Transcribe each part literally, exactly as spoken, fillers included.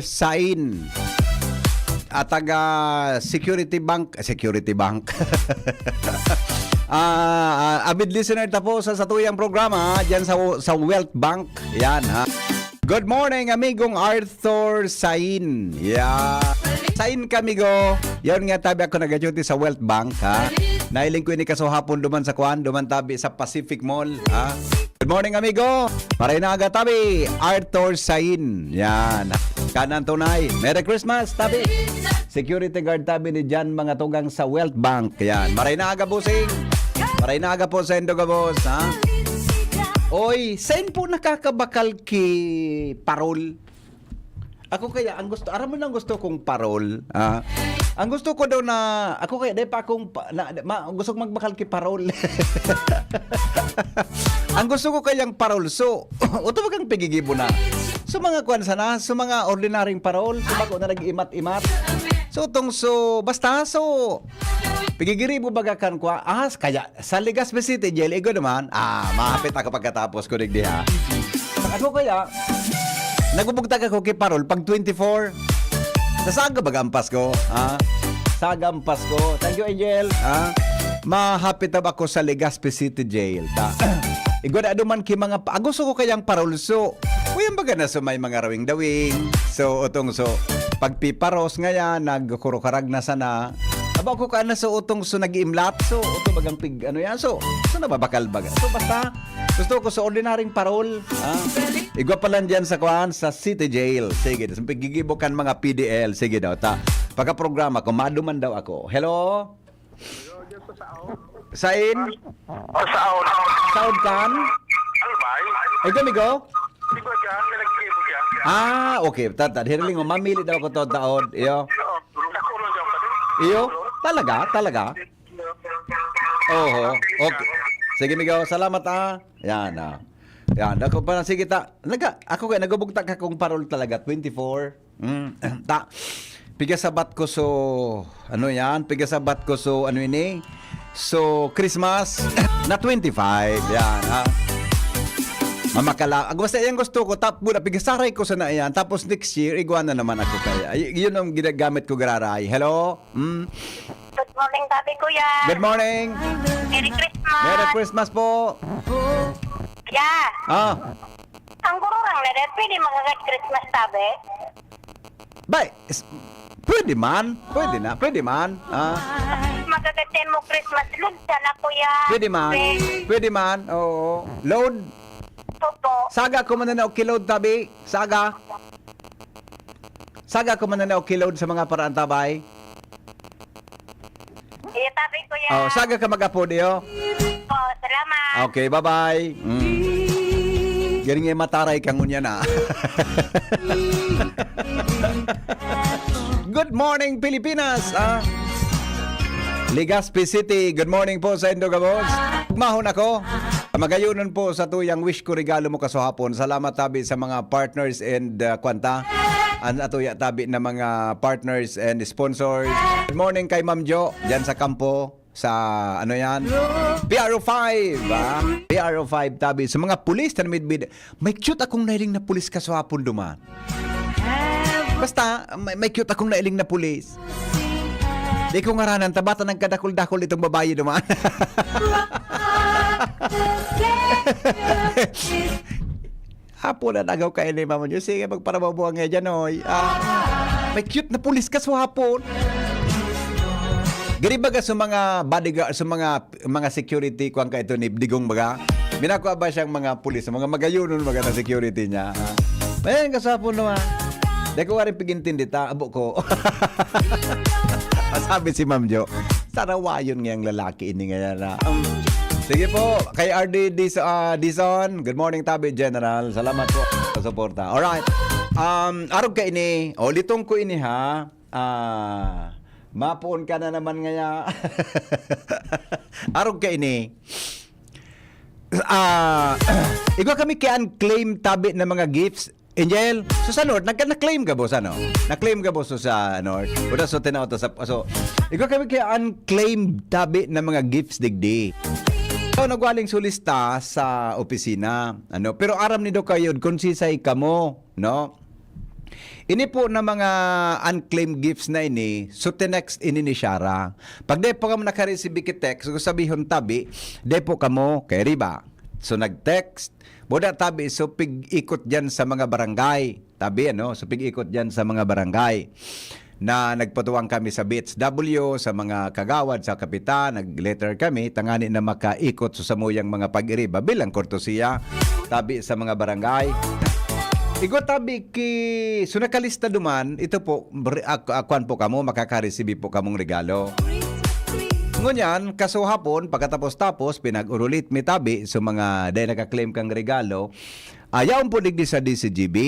Sain. At taga Security Bank, Security Bank. Ah, ah, avid listener ta po sa satuyang programa, diyan sa, sa Wealth Bank. Yan, ha. Good morning, amigong Arthur Sain. Yeah. Sain ka, amigo. Yan nga, tabi ako nag-duty sa Wealth Bank, ha. Nailing ko ini kasuhapon duman sa kwan, duman tabi sa Pacific Mall, ha. Good morning, amigo. Maray na aga, tabi. Arthur Sain. Yan. Kanan tunay. Merry Christmas, tabi. Security guard, tabi ni Jan, mga tugang sa Wealth Bank. Yan. Maray na aga, bossing. Maray na aga po sa Indo Gabos, ha? Oy, saan po nakakabakal ki parol? Ako kaya, ang gusto, aram mo nang gusto kong parol, ah? Ang gusto ko daw na, ako kaya, dahil pa akong, pa- na, ma, gusto kong magbakal ki parol. Ang gusto ko kayang parol, so, uto bagang pigigibo na. So, mga kwan sana, so, mga ordinaryong parol, so, bako na nag-imat-imat. So, tong, so, basta, so, pigigiribo baga kan kwa, ah, kaya, sa Legazpi City Jail, igo naman, ah, mahapit ako pagkatapos ko digdi, ha? Ako kaya, nagubugtag ako ki parol pag twenty-four. Nasaga baga ang Pasko, ha? Saga ang Pasko. Thank you, Angel, ha? Mahapit na ba ako sa Legazpi City Jail, ta? Igwa na duman ki mga pa-, gusto ko kayang parol, so, uyan baga na so may mga rawing-dawing. So, utong so, pagpiparos ngayon, nagkurukarag na sana. Aba ko ka na so, utong so, nag-iimlat. So, uto bagang pig, ano yan, so, so, nababakal baga. So, basta, gusto ko sa ordinaryong parol, ha? Igwa pa lang dyan sa kwan, sa City Jail. Sige, tas pigigibo kan mga P D L. Sige daw, ta. Pagka-programa ko, maduman daw ako. Hello? Sain? O, saon. Saon kan? Albay? Ay, gamigo? Di ba dyan? May nagkikibo dyan? Ah, okay. Tata, hiraling mo, mamili daw ako to, taon. Iyo. Oo. Sa kulon dyan pa din. Iyo? Talaga? Talaga? Oho. Okay. Sige, migo. Salamat, ah. Yan, ah. Yan. Ako pa, sige, ta. Naga, ako kaya, nagubugtak akong parol talaga. Twenty-four. Mm, ta. Pigasabat ko so, ano yan? Pigasabat ko so, ano ini? So, Christmas na twenty-five. Yan, ha? Mamakala. Ang basta yan gusto ko. Tap, muna, pigasaray ko sana yan. Tapos next year, igwa na naman ako kaya. Ay, yun ang ginagamit ko, gararay. Hello? Mm. Good morning, Papi Kuya. Good morning. Merry Christmas. Merry Christmas po. Yeah. Ah. Ang gururang na dahil pwede makakit Christmas, tabi? Bay, s- pwede man. Pwede na. Pwede man. Ah. Makakit mo Christmas, Lugta na, Kuya. Pwede man. Pwede. Pwede man. Oo. Load. Opo. Saga ko man na okay, load, tabi. Saga. Saga ko man na okay, load sa mga paraan, tabay. Iyo, tabi, Kuya. Oh, saga ka mag-apod, iyo. Oh, salamat. Okay, bye-bye. Mm. Galing eh, mataray ka ngunyan, ah. Good morning, Pilipinas, ah. Legazpi City, good morning po sa Indo Gabos. Mahon ako. Magayonon po sa tuyang wish ko regalo mo kasuhapon. Salamat tabi sa mga partners and, uh, kwanta. Ang atuya tabi na mga partners and sponsors. Good morning kay Ma'am Jo, dyan sa kampo, sa ano yan? P R O five, ah. P R O five tabi. Sa mga pulis na midbid, may cute akong nailing na pulis kasuhapon duman. Basta, may, may cute akong nailing na pulis. Di ko ngaranan, tabata nagkadakol-dakol itong babae duman. Apo na nagaw kayo ni Mama Diyos. Sige, magparababuhan nga dyan, oy. Ah, may cute na pulis ka sa hapon. Gari baga sa mga bodyguard, sa mga, mga security, kuwan ka ito ni Digong baga. Minakwa ba siyang mga pulis, mga magayunon, mga na security niya. Ah, ayan, kasapon naman. Di ko nga rin pag-intindi ta, abo ko. Sabi si Ma'am Jo, sarawayon ngayang lalaki ini ngayon na. Um, sige po, kay R D Dis-, ah, Dizon, good morning, Tabi General. Salamat po sa suporta. Alright. Um, arog ka ini. O, litong ko ini, ha. Ah, mapuon ka na naman ngaya. Arog ka ini. Ah, igwa kami kay unclaimed tabi na mga gifts. Angel, so sa North, nagka-, na-claim ka, boss, ano? Na-claim ka, boss, so sa North? Wala, so, tinaw to sa, so, igwa kami kay unclaimed tabi na mga gifts digdi. So, nagwaling sulista sa opisina, ano? Pero aram ni do kayo, kung sisay kamo, no? Ini po na mga unclaimed gifts na ini, so tinext ini ni Shara. Pag di po kamo nakareceive ki text, so sabihon tabi, di po kamo kay riba. So nag-text, buda tabi, so pig-ikot dyan sa mga barangay. Tabi, ano? So pig-ikot dyan sa mga barangay na nagpatuwang kami sa B H W, sa mga kagawad, sa kapitan, nag-letter kami, tangani na makaikot sa samuyang mga pag-iriba bilang kortesiya, tabi sa mga barangay. Igo tabi ki, so nakalista duman, ito po, bre-, ak-, akuan po kamo, makaka-receive po kamong regalo. Ngunyan, kasuhapon, pagkatapos-tapos, pinag-urulit mi tabi, so mga dahil naka-claim kang regalo, ayaw po digdi sa D C G B,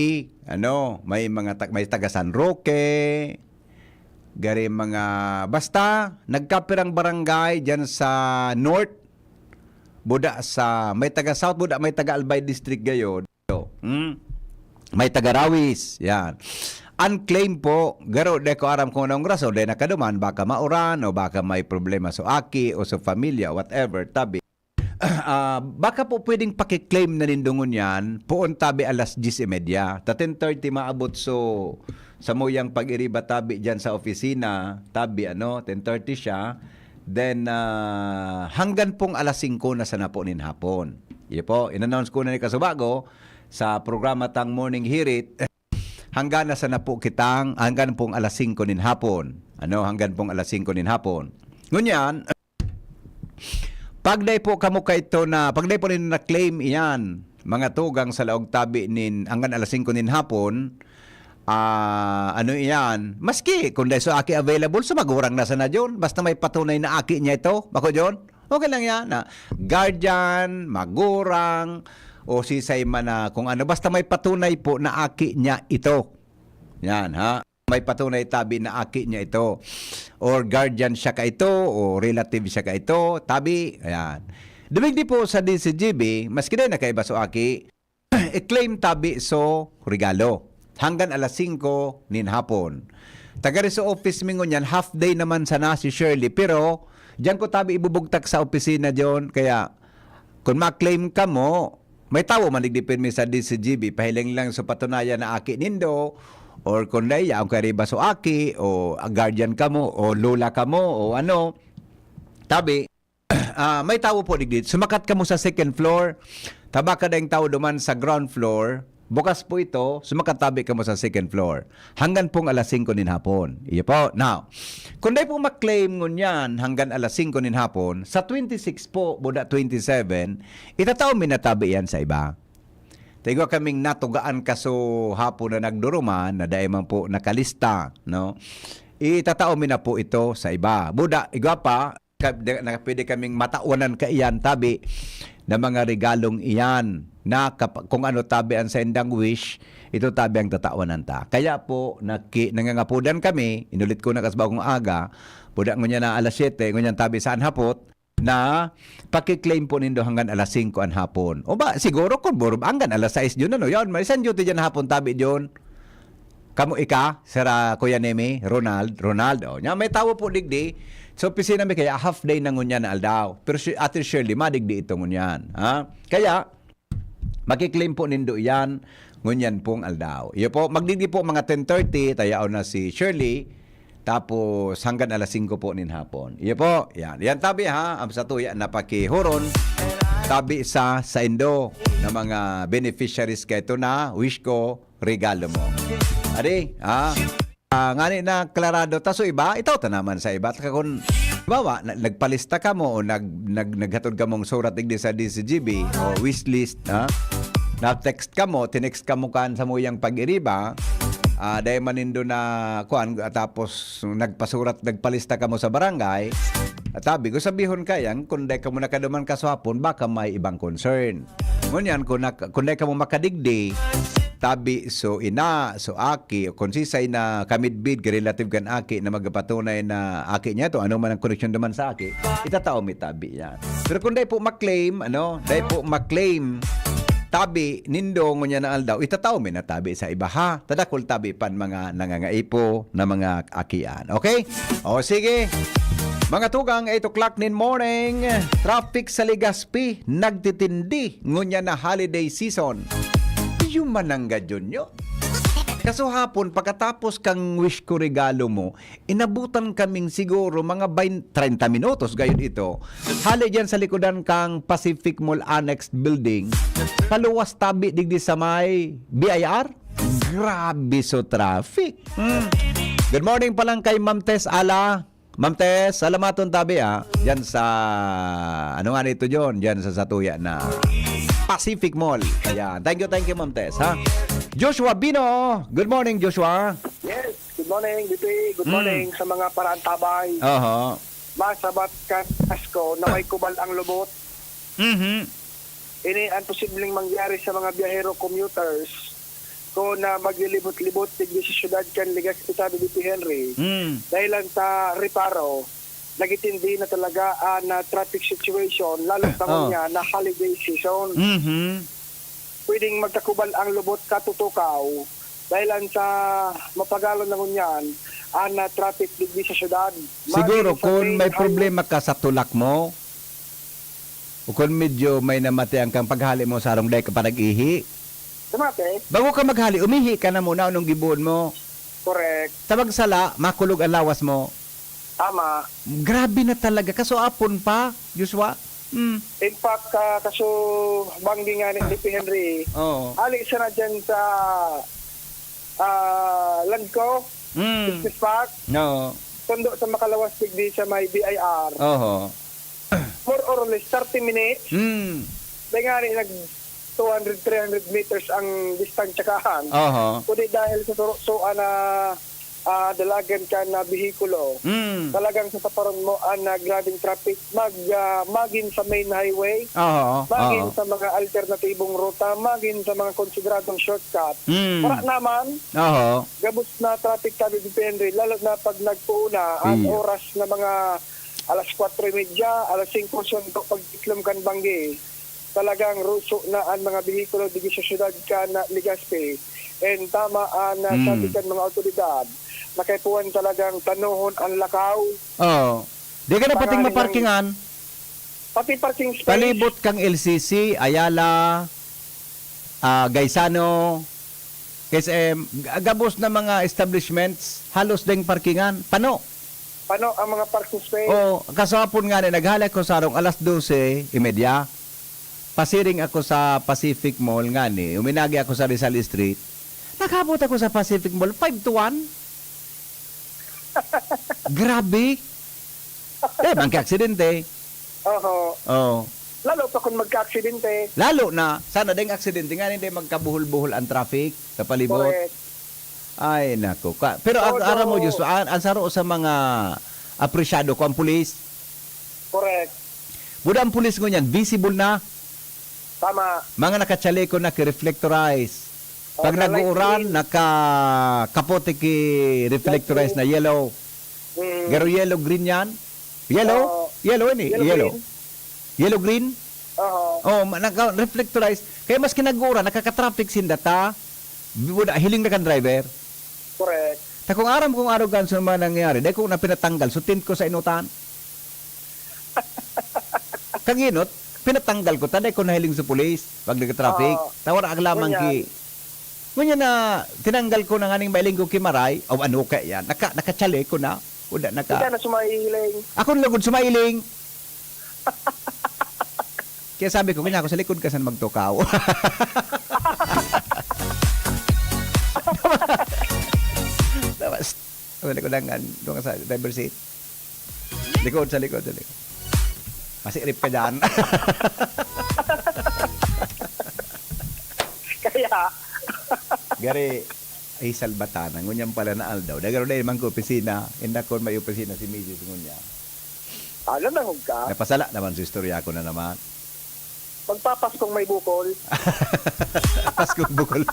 ano, may mga tag-, may taga San Roque, gari mga, basta, nagkapirang barangay dyan sa North, buda sa, may taga South, buda may taga Albay District gayo. Hmm? May taga Rawis, yan. Unclaimed po, garo, di ko aram kung anong rason, di nakaduman, baka mauran, o baka may problema sa aki, o sa pamilya, whatever, tabi. Ah, baka po pwedeng pakiklaim na nindongon yan, poon tabi alas diyes y media. Ta ten thirty maabot so, sa muyang pag-iriba tabi dyan sa opisina, tabi ano, ten thirty siya. Then, ah, hanggan pong alas singko na sana po nin hapon. Iyo po, in-announce ko na ni Kasubago sa programa tang Morning Hirit. Hanggan na sana po kitang, hanggan pong alas singko nin hapon. Ano, hanggan pong alas singko nin hapon. Ngunyan, pag dai po kamo kaito na, pag dai po ninyo na-claim iyan, mga tugang sa laog tabi nin, hanggan alas singko nin hapon, ah, ano iyan, maski kung dai so aki available, so magurang na sana dyan, basta may patunay na aki niya ito, bako dyan, okay lang yan, na guardian, magurang, o sisay man na kung ano, basta may patunay po na aki niya ito. Yan, ha? May patunay tabi na aki niya ito. Or guardian siya ka ito, o relative siya ka ito, tabi, ayan. Dumigdi po sa D C G B, maski dai nakaiba so aki, i-claim tabi so regalo. Hanggan alas singko nin hapon. Tagari sa office mi ngunyan, half day naman sana si Shirley, pero diyan ko tabi ibubugtak sa opisina, John, kaya kung ma-claim kamo, may tawo man digdi pirmi sa D C G B, pahiling lang so patunayan na aki nindo, or kung dai, yaon kay riba so aki, o guardian kamo, o lola kamo, o ano. Tabi, ah, may tawo po digdi. Sumakat kamo sa second floor, tabaka daing tawo duman sa ground floor, bukas po ito, sumakat tabi kamo sa second floor. Hanggan pong alas singko nin hapon. Iyo po. Now, kung dai po ma-claim ngunyan hanggan alas singko nin hapon, sa twenty-six po, buda twenty-seven, itatao mi na tabi yan sa iba. Tigwa kaming natugaan kaso hapon na nagduruman, na dai man po nakalista, no? Itatao mi na po ito sa iba. Buda, igwa pa, ka-, na, na pwede kaming matawanan kaiyan, tabi, na mga regalong iyan, na kap-, kung ano tabi ang saindang wish, ito tabi ang tatawanan ta. Kaya po, naki-, nangangapudan kami, inulit ko na kas bagong aga, buda ngunyan na alas siyete, ngunyan tabi sa anhapot, na paki-claim po nindo hanggan alas singko an hapon. O ba, siguro kung buro, hanggan alas sais dyan, ano? Yan, may isang duty dyan hapon, tabi dyan. Kamo ika, Sir, ah, Kuya Nemi, Ronald, Ronald, oh. Nya, may tawo po digdi. Sa opisina mi kaya half day na ngunyan na aldaw. Pero si Ate Shirley, madigdi ito ngunyan. Ha? Kaya, makiklaim po nindo iyan ngunyan pong aldaw. Iyo po, magdigdi po mga ten thirty, tayaon na si Shirley. Tapos hanggang alas singko po nin hapon. Iyo po, yan. Yan tabi ha, ang sa tuya na pakihuron. Tabi sa saindo na mga beneficiaries kaito na wish ko, regalo mo. Adi, ha? Ah, ngani na klarado ta, so iba, itaw ta naman sa iba. Taka kun, bawa, na, nagpalista ka mo o nag, nag, naghatod ka mong surat digdi sa D C G B o wish list, ha? Na-text ka mo, tinext ka mo kan sa muyang pag-iriba, ah, dahil manindo na, kuan, tapos nagpasurat, nagpalista ka mo sa barangay, at sabi ko, sabihon ka yan, kung dahil ka mo nakaduman kaswapon, baka may ibang concern. Ngunyan, kung, nak-, kung dai kamo makadigdi, tabi so ina, so aki, o kung sisay na kamidbid, ka-relative kan aki na magapatunay na aki niya to, ano man ang koneksyon naman sa aki, itatao mi tabi yan. Pero kung dai po maklaim, ano, dai po maklaim, tabi nindo ngunyan na aldaw, itatao mi na tabi sa iba, ha? Tadakol tabi pan mga nangangaipo na mga akian. Okay? O sige. Mga tugang, eight o'clock nin morning. Traffic sa Legazpi, nagtitindi. Ngunyan na holiday season. Yumanangga Junior. Kaso hapon, pagkatapos kang wish ko regalo mo, inabutan kaming siguro mga bain-, treinta minutos, gayon ito. Hali diyan sa likodan kang Pacific Mall Annex Building, paluwas tabi digdi sa may B I R. Grabe so traffic. Hmm. Good morning pa lang kay Ma'am Tess Ala. Ma'am Tess, salamaton tabi, ha. Diyan sa, ano nga nito, John? Diyan sa satuya na Pacific Mall. Ayan. Thank you, thank you, Ma'am Tess, ha. Joshua Bino. Good morning, Joshua. Yes, good morning, D P. Good Mm. morning sa mga paraantabay. Oho. Masabat kan Pasko na may kubal ang lubot. Mhm. Ini ang posibleng mangyari sa mga biyahero, commuters, kun, ah, maglilibot-libot digdi sa siyudad kan Legazpi, sabi ni P. Henry. Mm. Dahilan sa reparo, nagitindi na talaga ang, ah, traffic situation, lalo pa Oh. ngunyan na holiday season. Mhm. Pwedeng magkakubal ang lubot katutukaw dahilan sa mapagalon na ngunyan ang, ah, traffic digdi sa siyudad. Siguro, Maging sa kun main may highway. problema ka sa tulak mo, o kun medyo may namatian kang paghali mo sa harong, dai ka pa nag-ihi. Sa mate? Bago ka maghali, umihi ka na muna, anong gibohon mo? Correct. Tabag sala, makulog ang lawas mo. Tama. Grabe na talaga. Kasuapon pa, Joshua. Hmm. In fact, ah, kaso banggi nga ni D P Henry, Oo. ali siya na dyan sa, ah, Landco, Hmm. Business Park. Oo. Sundo sa makalawas digdi sa may B I R. Oho. More or less thirty minutes. Hmm. Dahil nga rin, nag two hundred, three hundred meters ang distansya kahan. Oho. Kundi dahil sa suro-, suan na, ah, dalagan ka na behikulo, Mm. talagang sasaparon mo ang, ah, grabeng traffic. Mag, ah, magin sa main highway, Oho, magin oho. sa mga alternatibong ruta, magin sa mga konsideradong shortcut. Mm. Wala naman, Oho. gabos na traffic, sabi ni Henry, lalo na pag nagpuuna, ang Mm. oras na mga alas kwatro y media, alas singko, sundo pag-itlom kan banggi. Talagang ruso na an mga behikulo digdi sa siyudad kan Legazpi. And tama an, ah, Hmm. sabi kan mga awtoridad, na kaipuhan talagang tanohon an lakaw. Oo. Di ka na pating Panganing maparkingan. Pati parking space. Palibot kang L C C, Ayala, ah, Gaisano, S M, ga-, gabos na mga establishments, halos ding parkingan. Pano? Pano ang mga parking space? Oo, kasapon nga ni, naghali ko sa harong alas dose y media. Pasiring ako sa Pacific Mall nga ni, uminagi ako sa Rizal Street. Nakabot ako sa Pacific Mall, five to one. Grabe. Eh, man ka aksidente. Oho. Oh. Lalo pa kung magka-aksidente. Lalo na, sana ding aksidente nga, hindi magkabuhol-buhol ang traffic sa palibot. Correct. Ay, nako. Ka-, pero ang, Todo. aram mo, Diyos, ang, ang saro sa mga apresyado ko, ang pulis. Correct. Buda ang pulis ngunyan, visible na. Tama. Mga nakachaleko na ki-reflectorize. Oh, Pag na light nag-uuran, green. Naka-kapote ki-reflectorize Light na green. yellow. Mm. Garo yellow green yan? Yellow? Oo. Yellow ini, Yellow yellow. green. Yellow green? Oo. Oh, ma-, naka-reflectorize. Kaya mas kinag-uuran, nakaka-traffic sinda ta. Wala, hiling na kan driver. Correct. Ta kung aram kong aroganso naman nangyari, dahil kung na pinatanggal, so tint ko sa inutan. Kaginot, pinatanggal ko, ta dahil ko nahiling sa pulis, pag nag-traffic. Oo. Tawara ang lamang Ngunyan. ki. Ngunyan na, tinanggal ko na nganing mailing ko kimaray, o ano kaya yan? Naka, nakachale ko na. Wala naka. Ika na sumailing. Ako na lugod sumailing. Kaya sabi ko, "Kanya ako sa likod ka, saan magtukaw?" Tapos, sa likod ng, ano, doon ka sa driver seat. Likod, sa likod, sa likod. Masirip ka dyan. Kaya, Gari, ay, salbatanan. Ngunyan pala na aldaw. Dagaro na man ko opisina. Inda kon may opisina si misis ngunyan. Ah, nadangog ka? Napasala naman sa istorya ko na naman. Magpapaskong may bukol. Paskong bukol.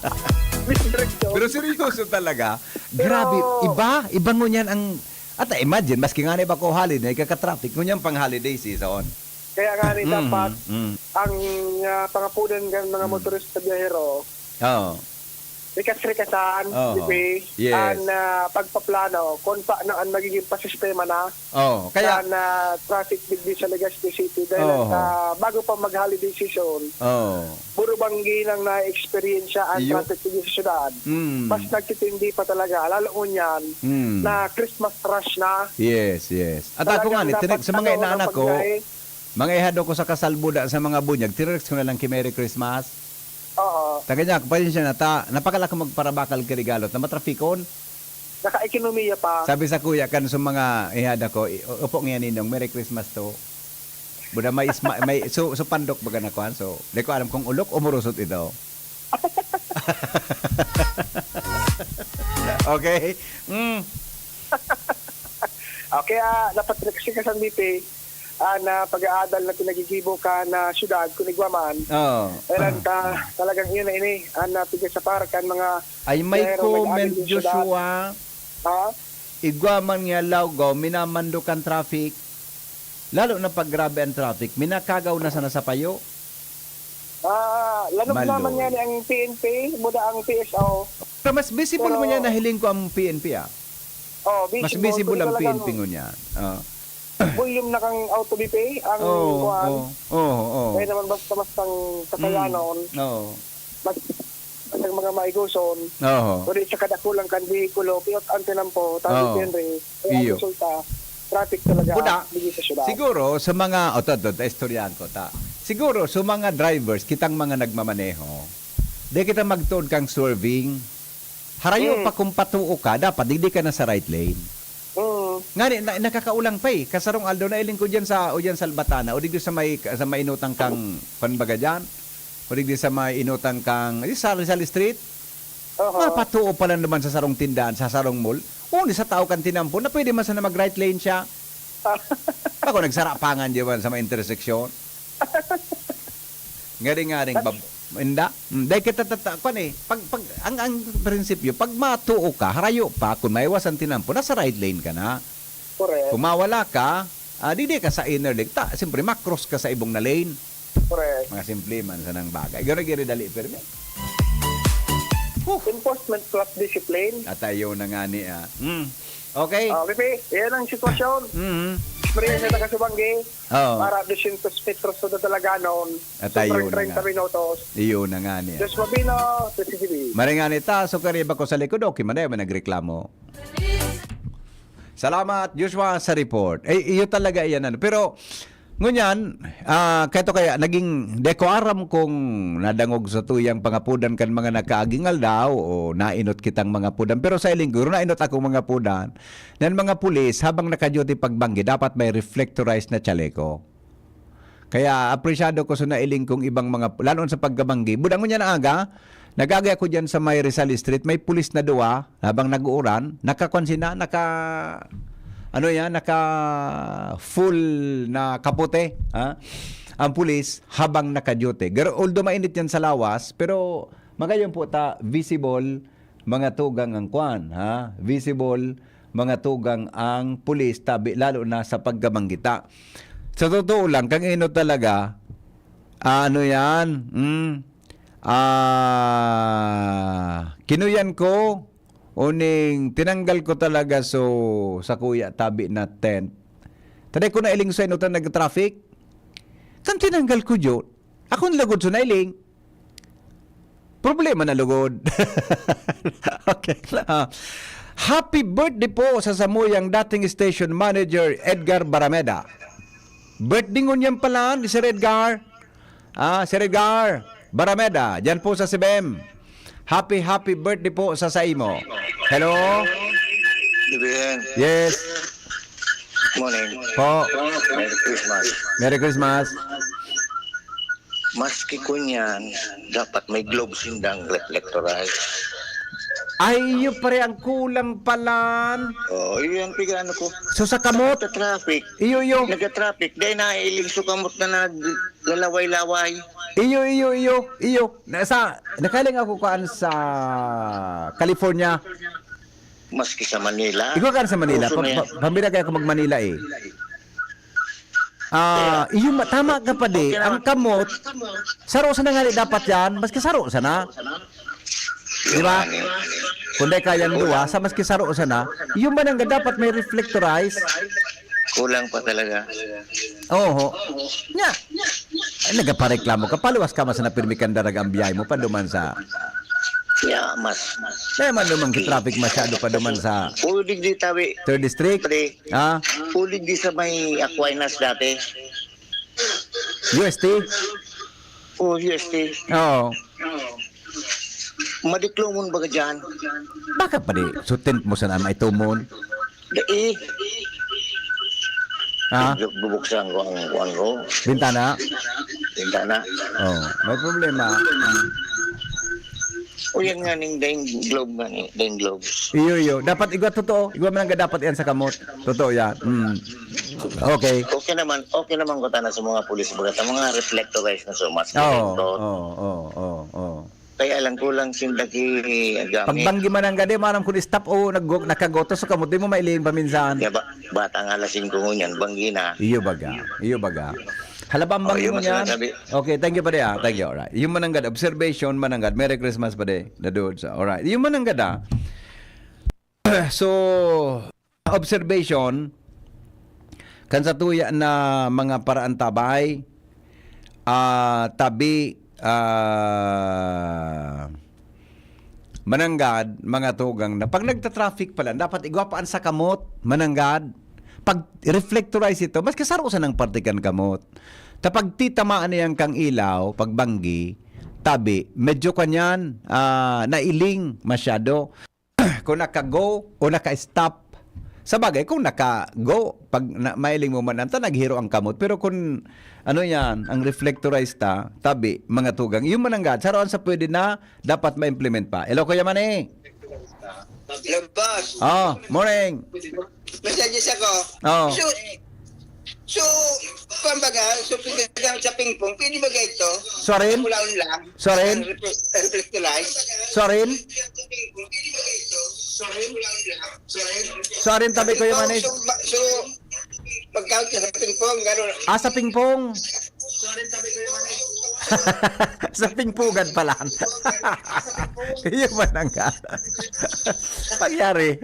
Mister Director. Pero seryoso talaga. Pero Grabe. Iba. Iba ngunyan ang, at imagine, maski nga na iba ko holiday, kaka-traffic, ngunyan pang holiday season. Kaya nga ni Mm, dapat mm. ang, ah, pangapunan ng mga Mm. motorista biyahero, Oo. rikas-rikasan, Oo. Bibi, Yes. ang ah, pagpaplano kung paano ang magiging pasistema na Oh, kaya ang ah, traffic digdi sa Legazpi City dahil Oo. sa bago pa mag-holiday season, oh. puro banggi nang na-experience ang Iyo. traffic digdi sa syudad. Mm. Mas nagtitindi pa talaga, lalo ngunyan Mm. na Christmas rush na. Yes, yes. At ako nga, Talagang ni tinext dapat sa mga ano, inaanak ang ko, pagbiyahe. mga ihado ko sa Kasalbuda, sa mga bunyag, tinext ko na lang ki Merry Christmas. Oo. Taga niya, pasensya na ta, napakala ko magparabakal ki regalo, ta matrafikon. Naka-ekonomiya pa. Sabi sa kuya kan sa mga ihada ko, "I- upo nga ninong, Merry Christmas to." Buda may isma, may so, so pandok baga na kuan. So, di ko alam kung ulok o murusot ito. Okay? Mm. Okay, ah, dapat kasi kasambiti, ah, na pag-aadal na pinagigibo ka na syudad, kung igwa man. Oh. Eran ta, talagang iyon na ini, ang napiga sa para kan mga Ay, may Pero comment, nag-aadal yung syudad. Joshua. Ha? Igwa man nga Lawgaw, minamando kan traffic. Lalo na pag grabe ang traffic, minakagaw na sana sa payo. Ah, lanog Maloy. naman nga ni ang P N P, buda ang P S O. Pero mas visible Pero- mo niya nahiling ko ang P N P ah. Oh, Mas visible. visible ang Talagang P N P ngunyan. Ah. Volume na kang auto B P, ang Oo, kuwan. oo, oo, oo. Kaya naman basta-bastang kakayanon. Mm, oo. Mas, ang mga maiguson, Oo. kundi sa kadakulang kan vehikulo, piyot ang tinampo, Oo. tabi Henry, kaya Iyo. resulta, traffic talaga, Buda, digdi sa syudad. siguro sa mga, o to, to, to, istoryahan ko ta. Siguro sa mga drivers, kitang mga nagmamaneho, di kita magtuod kang swerving. Harayo Mm. pa kung patuo ka, dapat digdi ka na sa right lane. Mm. Ngani, na, nakakaulang pa eh. Kasarong aldaw na iling ko dyan sa, o dyan sa Albatana, o digdi sa may, sa mainutang kang, pan baga dyan, o digdi sa may inutang kang, di sa Rizal Street, Oho. mapatuo pa lang naman sa sarong tindahan, sa sarong mall. Uni sa tao kan tinampo na pwede man sana mag-right lane siya. Ako nagsarapangan di man sa may interseksyon. Ngaring-ngaring bab... Inda? Hmm, dahil kita tata... Kwan eh, pag, pag, ang, ang prinsipyo, pag matuo ka, harayo pa, kung maiwasan tinampo, nasa right lane ka na. Correct. Kung mawala ka, ah, di, di ka sa inner lane. Ta, siyempre, makross ka sa ibong na lane. Correct. Mga simple man sanang bagay. Gano'n giri dali, permi. Enforcement plus discipline. At ayaw na nga ni, ah. Hmm. Okay? Ah, Pipi, yan ang sitwasyon. Mhm. Experience na taga Subanggi. Oo. Para dosyentos metros sa Dalaganon. At ayaw Sobrang na treinta nga. minutos. Iyo na nga niya. Diyos Mabino, T C G B. Maring nga ni ta, so kariba ko sa likod, okay man, ayaw man nagreklamo. Salamat, Joshua, sa report. Eh, iyo talaga iyan, ano. Pero, ngunyan, ah, kaya to kaya, naging, di ko aram kung nadangog sa tuyang pangapudan kan mga nakaaging aldaw o nainot kitang mga pudan. Pero sa ilingguro, nainot akong mga pudan. Nan mga pulis, habang naka-duty pagbanggi, dapat may reflectorized na chaleco. Kaya apresyado ko sa nailing kong ibang mga, lalo sa pagkabanggi. Budang mo niya na aga, nagagay ako dyan sa may Rizal Street, may pulis na duwa, habang nag-uuran, nakakuan sina, naka, ano yan, naka full na kapote, ha? Ang pulis habang naka-duty. Pero although mainit yan sa lawas, pero magayon po ta, visible, mga tugang ang kwan, ha? Visible, mga tugang ang pulis, tabi, lalo na sa pagkabanggita. Sa totoo lang, kang ino talaga, ah, ano yan? Hmm? Ah, kinuyan ko, uning tinanggal ko talaga so sa kuya tabi na tent. Taday ko na iling sa inutan nag-traffic. Kan tinanggal ko, Diyo, akong lagod so nailing. Problema na lugod. Okay. Ah, happy birthday po sa samuyang dating station manager Edgar Barameda. Birthday ngunyan pala ni Sir Edgar. Ah, Sir Edgar Barameda, dyan po sa C B M. Happy, happy birthday po sa saimo. Hello? Bien. Yes. Morning. Po. Merry Christmas. Merry Christmas. Maski kunyan, dapat may gloves sindang reflectorized. Ay, iyo pare ang kulang palan. Oh, iyan pigano ko. So sa kamot, Sa traffic, iyo iyo. nagka-traffic, dahil naiiling sa kamot na naglalaway-laway. Iyo iyo iyo iyo. Nasa nakaling ako kaan sa California. Maski sa Manila. Ikaw kaan sa Manila. Uso na yan. Pa, pa, pambira kaya ako mag Manila eh. Ah, iyo ma- tama ka pa di. Okay na. Ang kamot, saro sa nangali dapat yan, maski saro sana. Di ba? Kung dai kayang duwa, sa maski saro sana, yung mananggad dapat may reflectorize. Kulang pa talaga. Oho. Nya, ay, nagapareklamo ka, paluwas ka mas na pirmi kan darag ang biyahe mo, paduman sa, Yeah, mas. Kaya man naman traffic masyado paduman sa Ulo digdi tabi. Third District. Pre, Ha? ulo digdi sa may Aquinas dati. U S T? O U S T. Oo. Madiklomon baga dyan. Baka pa di, so tent mo sana may tumon. Eh, Ha? bubuksan ko ang kuwan ko. Bintana? Bintana. Oh, may problema. O yan nga ning daing globe nga ni, daing globe. Iyo, iyo. Dapat igwa totoo. Igwa man ang dapat yan sa kamot. Totoo yan. Mm. Okay. Okay naman, okay naman ko tana sa mga pulis baga ta mga reflectorize na sumas. Oo, oo, oo, oo, oo. Kaya lang kulang sinda ki gamit. Pagbanggi man ang gadi, maram kung stop o nag nakagotos sa kamot, di mo mailing paminsan. Kaya ba, bata nga alas singko ngunyan, banggi na. Iyo baga. Iyo baga. Halabang Oh, banggi yun mo mas niyan. nagabi. Okay, thank you pa ah. Thank you. Alright. Yung mananggad, observation, mananggad. Merry Christmas pa. Dadude sa. Alright. Yung mananggad ah. So, observation, kan sa tuya na mga paraan tabay, ah, tabi, ah, mananggad, mga tugang na. Pag nagta-traffic pala, dapat igwa pa ang sa kamot, mananggad. Pag reflectorize ito, maski saro sa nang parte kan kamot. Ta pag titamaan niyan kang ilaw, pagbanggi, tabi, medyo kanyan, ah, nailing masyado. Kung naka-go o naka-stop. Sa bagay, kung naka-go, pag na, mailing mo man, anta, naghiro ang kamot. Pero kung ano yan, ang reflectorize ta, tabi, mga tugang, yung mananggad, saro ang sa pwede na dapat ma-implement pa. Hello, Kuya Manny. Hello, boss. Oh, morning. Messages ako. Oh. So, so, kumbaga, so pinagamit sa ping-pong, pwede ba ito? Sorry? Mulaon lang. Sorry? Reflect- Reflectorize. Sorry? Sorry, mulaon lang. Sorry. Sorry, tabi ko yung ano eh. So, ba- so, pagkawit ka sa ping-pong, gano'n. Ah, sa pingpong. Sa pingpugan pala. Yung mananggad. Pangyari.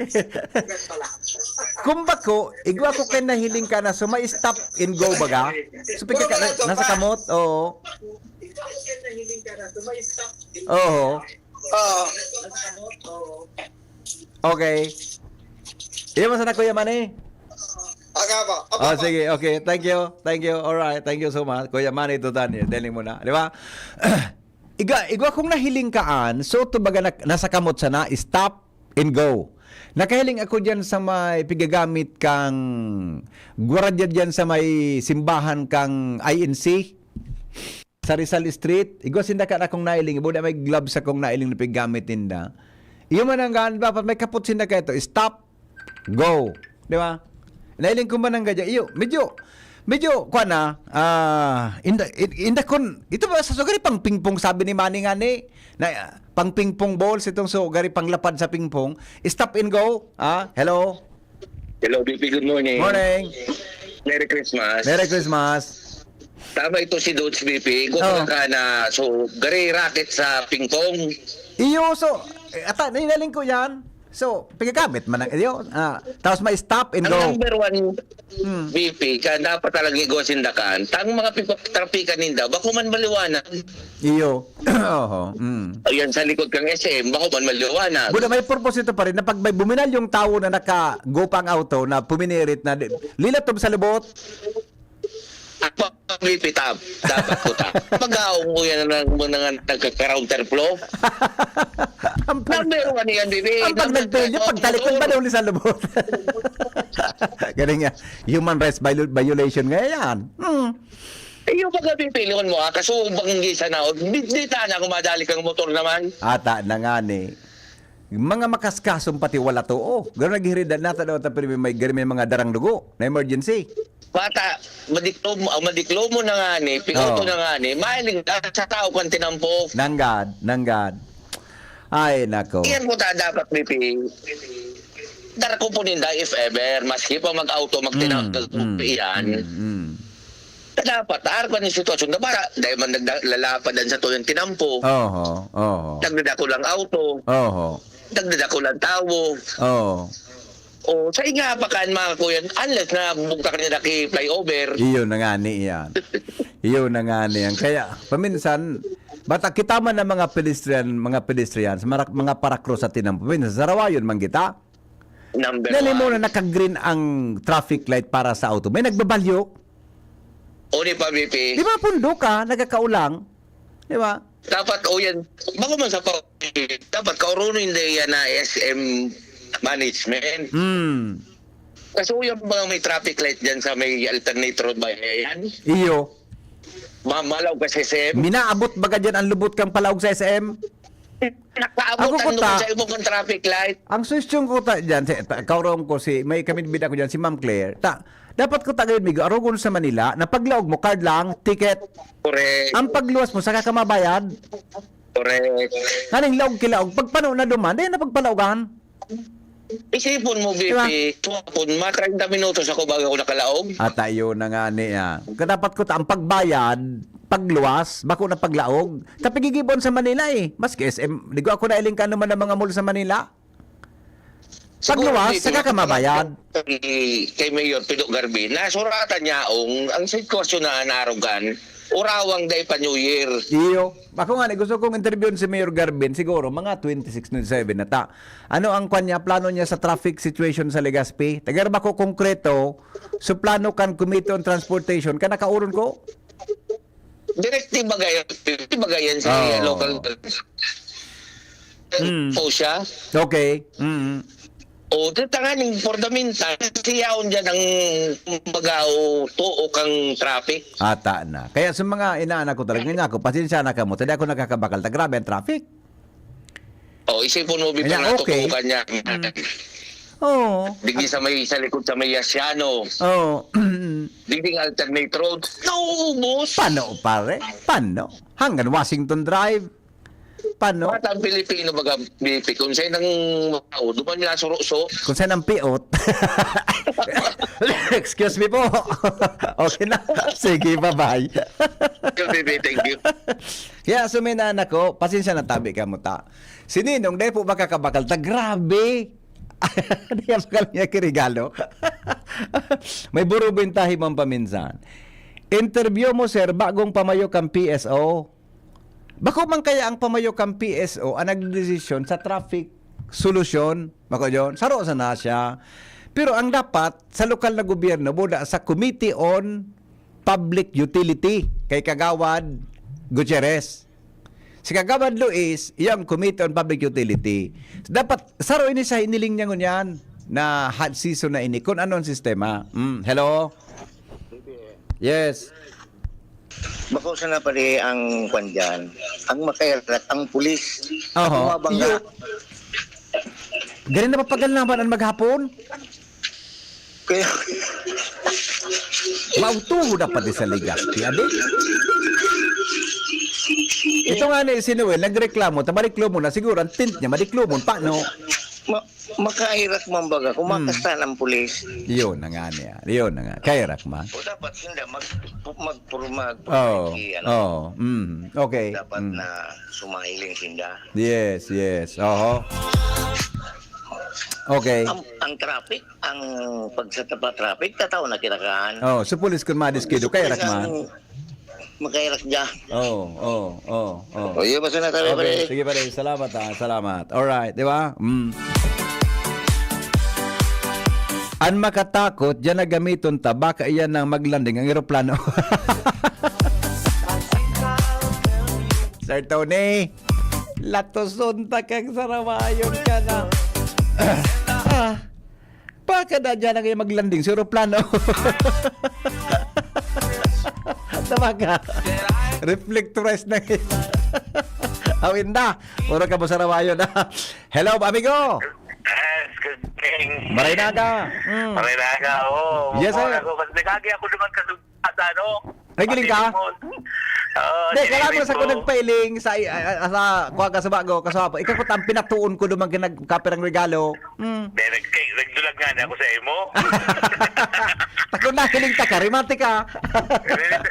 Kung bako, igwa ko kay nahiling ka na so may stop and go baga. So pigka ka, nasa kamot, oo. Oo. Oo. Okay. Iyo mo sana, Kuya Manny. Aga po. Oh, sige. Okay. Thank you. Thank you. All right. Thank you so much. Kuya Manny Tutan, eh, dealing mo na. Di ba? Iga, igwa kong nahiling kaan, so to baga na, nasa kamot sana, stop and go. Nakahiling ako diyan sa may pigagamit kang gwaradya diyan sa may simbahan kang I N C sa Rizal Street. Igwa sinda ka na kong nailing, ibo na may gloves akong nailing na pigamit ninda. Iyo man ang gaan, dapat may kapot sinda ka ito. Stop, go. Di ba? Nailing ko man ang gadya. Iyo, medyo, medyo, kwa na, ah, inda, in- inda kon, ito ba sa sugari pang pingpong sabi ni Manny nga ni, na, ah, pang pingpong balls itong sugari pang lapad sa pingpong. Stop and go. Ah, hello. Hello, B P. Good morning. Morning. Merry Christmas. Merry Christmas. Tama ito si Doge B P. Kung Oh. ka na, so, gari racket sa pingpong. Iyo, so, eh, ata, nailing ko yan. So, pigagamit man ang iyo. Ah, tapos may stop and Ang go. Number one, Hmm. B P, ka dapat talaga igwa sinda kan. Tang mga pigtrapikan ninda, bako man maliwanag. Iyo. Oho. Mm. O yan sa likod kang S M, bako man maliwanag. Buda may purpose ito pa rin na pag may buminal yung tao na naka-go pa ang auto na puminirit na di- lilatob sa lubot. Ako ang B P tab. Dapat ko ta. Pag-aong ko yan ng mga nagka-counter flow. ang pag, Number one yan, B P. ang pag nagpilyo, pagtalikod ba daw ni sa lubot? Galing nga. Human rights viol- violation nga yan. Hmm. Eh, yung pag-B P, mo, ah, kaso banggi sa naod, di, di ta na kumadali kang motor naman. Ata na nga ni. Mga makaskasong pati wala to. Oh, gano'n naghihirid na nata daw ta pero may gari may mga darang dugo na emergency. Bata, madiklo mo, ah, madiklo mo na nga ni, pinoto Oo. na nga ni, mahiling ka sa tao kang tinampo. Nanggad, nanggad. Ay, nako. Iyan mo ta dapat, B P. Dara ko po ninda if ever, maski pa mag-auto, magtinampo Mm, mm, iyan. mm, mm. Dapat, arog kan sitwasyon na para, dahil man nagda-, lalapadan sa tuyang tinampo. Oho, oho. Nagdadako lang auto. Oho. Nagdadako lang tawo. Oo. O, sa inga pa kan mga kuyan, unless na bugtak niya na ki flyover. Iyo na nga ni iyan. Iyo na nga ni iyan. Kaya, paminsan, bata kita man ng mga pedestrian, mga pedestrians, marak-, mga parakros sa tinampo. Paminsan, sarawayon man kita. Number Dali mo one. Na naka-green ang traffic light para sa auto. May nagbabalyo. Uni pa, B P. Di ba, pundo ka, nagkakaulang? Di ba? Dapat, o yan, bako man sa pa, dapat kaurunon din yan na S M management. Hmm. Kasi o yan ba may traffic light dyan sa may alternate road ba yan? Iyo. Mamalaw ka sa S M? Minaabot baga dyan ang lubot kang palaog sa S M? Nakaabot Ako ang ko ta. Lubot sa imo kang traffic light. Ang suwestyon ko ta dyan, si, ta, kaurong ko si, may kamidbid ako dyan, si Ma'am Claire. Ta, dapat ko ta gayud, Migo, arogon sa Manila, na paglaog mo, card lang, ticket. Correct. Ang pagluwas mo, saka ka mabayad. Correct. Kaning laog kilaog, pagpano na duman, di na pagpalaogan. Isipon mo, Di ba? B P, tuhapon, ma treinta minutos ako bago ako nakalaog. At ayun na nga ni, ah. Kadapat ko ta, ang pagbayad, pagluwas, bako na paglaog. Tapigigibon sa Manila eh. Maski S M, di ko ako nailing ka naman ng mga mall sa Manila. Siguro Pagluwas, dito, saka ka mabayad. Kay, kay Mayor Pido Garbi, nasuratan niya ang, ang sitwasyon na narugan, urawang day pa New Year. Iyo. Ako nga, gusto kong interviewin si Mayor Garbin, siguro mga twenty-six, twenty-seven na ta. Ano ang kwan niya, plano niya sa traffic situation sa Legazpi? Tagar ba ko konkreto, so plano kan Committee on Transportation, ka nakauron ko? Direct di bagay, di bagay yan sa Oo. Local. Mm. Po siya. Okay. Mm. O, tanganing for the meantime, siyaon dyan ang kumbaga o tuo kang traffic. Ata na. Kaya sa mga inaanak ko talaga, nga ako, pasensya na kamo, hindi ako nakakabakal. Ta grabe ang traffic. O, isipon mo, Kaya, bitaw na okay. Tutukan niya. Mm. Oo. Digdi sa may, sa likod sa may Asiano. Oo. Digdi ang alternate road. Naubos. Pano, pare? Pano? Hanggang Washington Drive. Pano? Mga tang Pilipino, baga, B P, kung sa'yo nang mao, duman nga suruso. Kung sa'yo nang piot. Excuse me po. Okay na. Sige, bye-bye. Thank you, B P. Thank you. Kaya suminan ako, pasensya na tabi ka mo ta. Si Ninong, dahil po makakabakal ta, grabe. Di ka bakal niya kirigalo. May burubintahi man paminsan. Interview mo, sir, bagong pamayo kang P S O. Bako man kaya ang pamayo kan P S O ang nagdesisyon sa traffic solusyon? Bako yun, saro sana siya. Pero ang dapat, sa lokal na gobyerno, buda sa Committee on Public Utility, kay Kagawad Gutierrez. Si Kagawad Luis, iyang Committee on Public Utility. Dapat, saro ini sa hiniling niya ngunyan na hot season na ini. Kung ano ang sistema. Mm, hello? Yes. Bako sana pare ang kwan dyan, ang makayarak, ang pulis. Oho. Tumabang Iyo. na. Ganun na papagal naman ang maghapon? Kaya Mautuho dapat sa Legazpi, abi? Ito nga ni si Noel, nagreklamo, ta mareklamo na siguro, ang tint niya, mareklamo, paano? Ma- Makairak man baga kung Hmm. makastahan ang pulis. Yun na nga niya. Yun na nga. Kairak man. O dapat hindi, mag, mag, mag, mag, Oo. ano, Oo. Mm. Okay. Dapat Mm. na sumahiling sinda. Yes, yes. Oho. Okay. Ang, ang traffic, ang pagsatapa traffic, tataw na kirakan. Oh, so pulis kun madiskido, kairak man. Ang Makairak dyan. Oo, oo, oo, oo. O, yun, basta na tayo, Okay, pare. sige, pare. Salamat, ah. Salamat. Alright, di ba? Mm. An makatakot, diyan na gamiton ta, baka iyan nang maglanding ang eroplano. Sir Tony, latoson ta kang sarawayon ka na. Ah. Pakada dyan na kayo maglanding sa eroplano. Tabaga. Reflectorize na yun. Awin na. Puro ka mo sarawayo na. Hello, amigo. Yes, good morning. Maray na ka. Mm. Maray na ka, oo. Yes, sir. Ako, mas nagagi ako naman kasi sa ano, Nagiling ka? Pati mo. Oo, Di, kailangan mo nililing sa ko ko. Nagpailing sa, ah, ah, sa, kuha ka sa bago, kaswapo. Ikaw ko, ang pinatuon ko naman kinagkapirang regalo. Mm. Di, nag-, nag-, Nag-vlog nga na ako sa imo. Takot na, hiling ta ka, remate ka. Re-,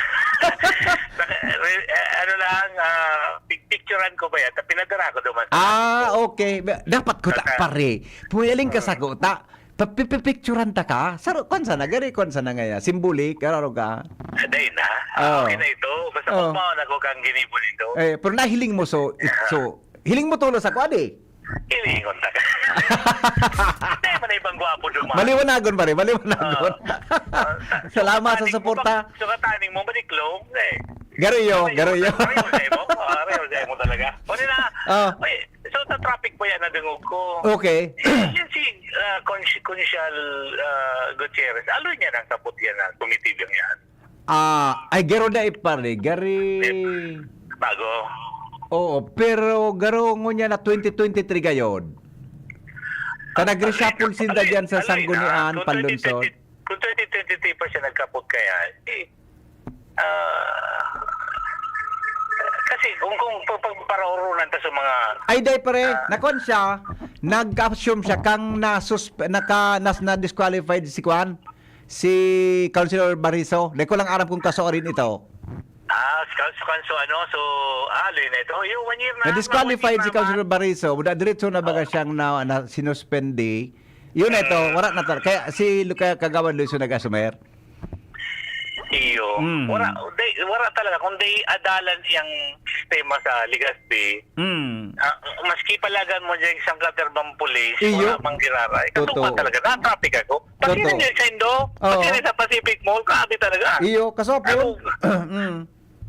re-, eh, ano lang, ah, picturean ko ba yan? Tapos pinadara ko duman sa Ah, ko. Okay. Ba- Dapat ko ta, Tata. Pare. Pumiling ka sa ko ta. Papipicturean ta ka. Saro, kwan sana, gari, kwan sana ngaya. Simbolik, kararo ka. Ah, dahil na. Ah, Oh. Okay na ito. Basta Oh. Kung maon ako kang ginibo nito. Eh, pero nahiling mo, so, it- so, hiling mo tulo sa ko, adi? Hilingon ta ka. Hindi man na ibang gwapo duman. Maliwanagon, pare, maliwanagon. Ah. Ah, sa- Salamat sa sa- suporta. Sa kataning mo, baliklong, eh. Garuyo, Garuyo, garuyo. Garuyo sa imo. Ah, garuyo sa imo talaga. O, di na. Ah. Uy, so, sa traffic pa yan, nadungog ko. Okay. Eh, yan si, ah, Cons-, Consial, ah, Gutierrez. Aloy niya nang kapot yan na tumitibang yan. Ah, ay, garo na ipare, gari. Bago. Oo, pero garo ngunyan na twenty twenty-three gayod. Ta Ah, nag-reshuffle ano, sinda ano, diyan sa ano yun, Sanggunian, ah, kung Panlungsod. Twenty twenty, kung twenty twenty-three pa siya nagkapot kaya, eh, ah, kasi kung, kung pag, pagparaurunan ta sa mga Ay, day, pare, Ah. nakon siya, nag-assume siya kang nasusp-, naka-, nas-, na-disqualified si Kwan, si Councilor Bariso. Di ko lang aram kung kaso rin ito. Ah, sa, sa kanso ano, so, ah, alin na ito? Yung one year na, Na-disqualified one year si na Councilor Bariso. Buda diretso na baga Oo. siyang na, na sinuspende. Yun na ito, Mm. wala na tal-, kaya si Lu-, kaya Kagawad Luis yung nag-asumer. Iyo. Mm. Wala, di, wala talaga. Kung di adalan siyang sistema sa Legazpi, Mm. ah, maski palagan mo dyan isang katerbang pulis, Iyo. wala mang giraray. Katupa Totoo. talaga. Na-traffic ako. Pati Totoo. na dyan sa Indo, pati Oo. na sa Pacific Mall, grabe talaga. Iyo, kaso po, Ako, mm.